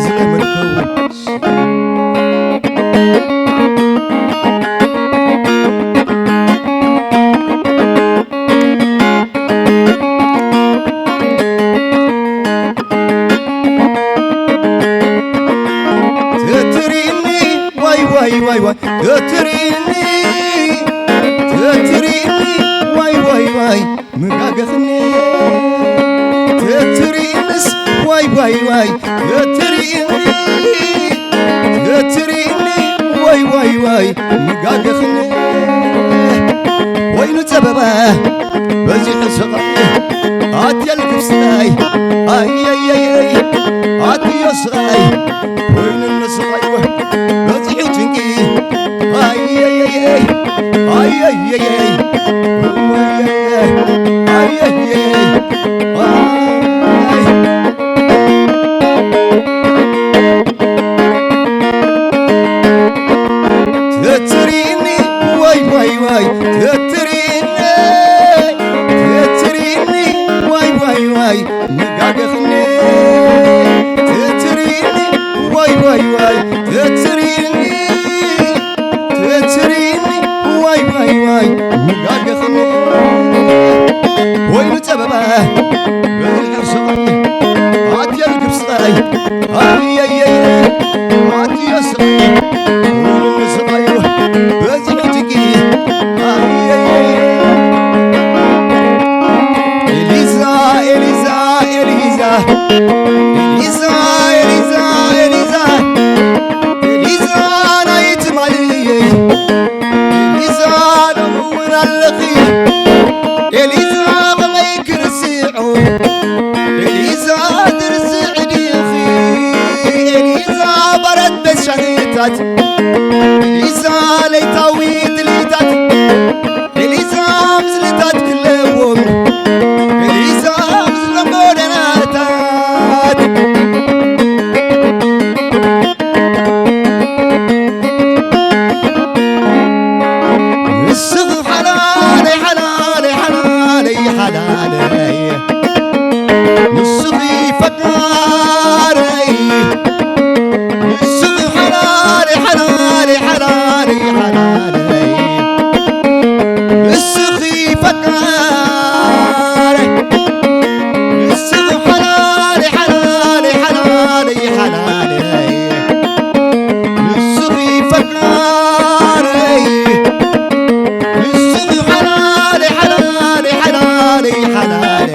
ዝለመድክዎ ተትሪኒ ዋይ ዋይ ዋይ ዋይ ተትሪኒ ተትሪኒ ዋይ ዋይ ዋይ ምጋገኽኒ ተትሪንስ ዋይ ዋይ ዋይ ተትሪኒ ተትሪኒ ዋይ ዋይ ዋይ ምጋገኽኒ ወይ ጸበባ በዚሑ ስቓይ ኣትየ ልክፍ ስቓይ ኣየየየይ ኣትዮ ስቓይ ኮይኑኒ ስቓይ በዚሑ ጭንቂ ኣየየየይ ኣየየየይ ኣየየየይ ኣየየየይ ተትሪኒ ዋይ ዋይ ዋይ ተትሪኒ ተትሪኒ ዋይ ዋይ ዋይ ንጋገኽኒ ተትሪኒ ዋይ ዋይ ዋይ ተትሪኒ ተትሪኒ ዋይ ዋይ ዋይ ንጋገኽኒ ኮይኑ ጸበባ በዚሑ ስቓይ ኣትየ ልክፍ ስቓይ ኣየየየ ኣትዮ ስቓይ ኮይኑ ስቓይ በዚሑ ጭንቂ ኣየየየ ኤሊዛ ኤሊዛ ኤሊዛ ኤሊዛ ኤሊዛ ኤሊዛ ኤሊዛ ናይ ትማሊ ኤሊዛ ሎሚ እውን ኣለኺ ኤሊዛ ከመይ ክርስዖ ኤሊዛ ትርስዒ ዲኺ ኤሊዛ በረት ቤት ሻሂታት ኤሊዛ ለይታዊ ድሊታት ኤሊዛ ምስልታት ክለዎም ኤሊዛ ምስሎም ጎደናታት ንስኺ ሓላለይ ሓላለይ ሓላለይ ሓላለይ ንስኺ ፈቃረይ ንስኺ ሓላለይ ሓላለይ ሓላለይ ሓላለይ ንስኺ ፈቃረይ ንስኺ ሓላለይ ሓላለይ ሓላለይ ሓላለይ ንስኺ ፈቃረይ ንስኺ ሓላለይ ሓላለይ ሓላለይ ሓላለይ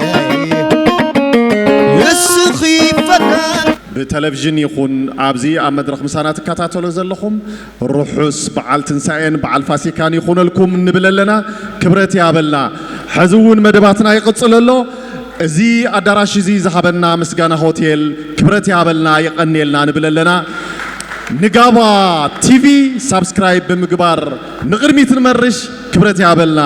ንስኺ ፈቃረይ ብቴሌቪዥን ይኹን ኣብዚ ኣብ መድረኽ ምሳና ትከታተሎ ዘለኹም ርሑስ በዓል ትንሳኤን በዓል ፋሲካን ይኹነልኩም ንብል ኣለና። ክብረት ያበልና። ሕዚ እውን መደባትና ይቕጽል ኣሎ። እዚ ኣዳራሽ እዚ ዝሃበና ምስጋና ሆቴል ክብረት ያበልና የቐንየልና ንብል ኣለና። ንጋባ ቲቪ ሳብስክራይብ ብምግባር ንቕድሚት ንመርሽ። ክብረት ያበልና።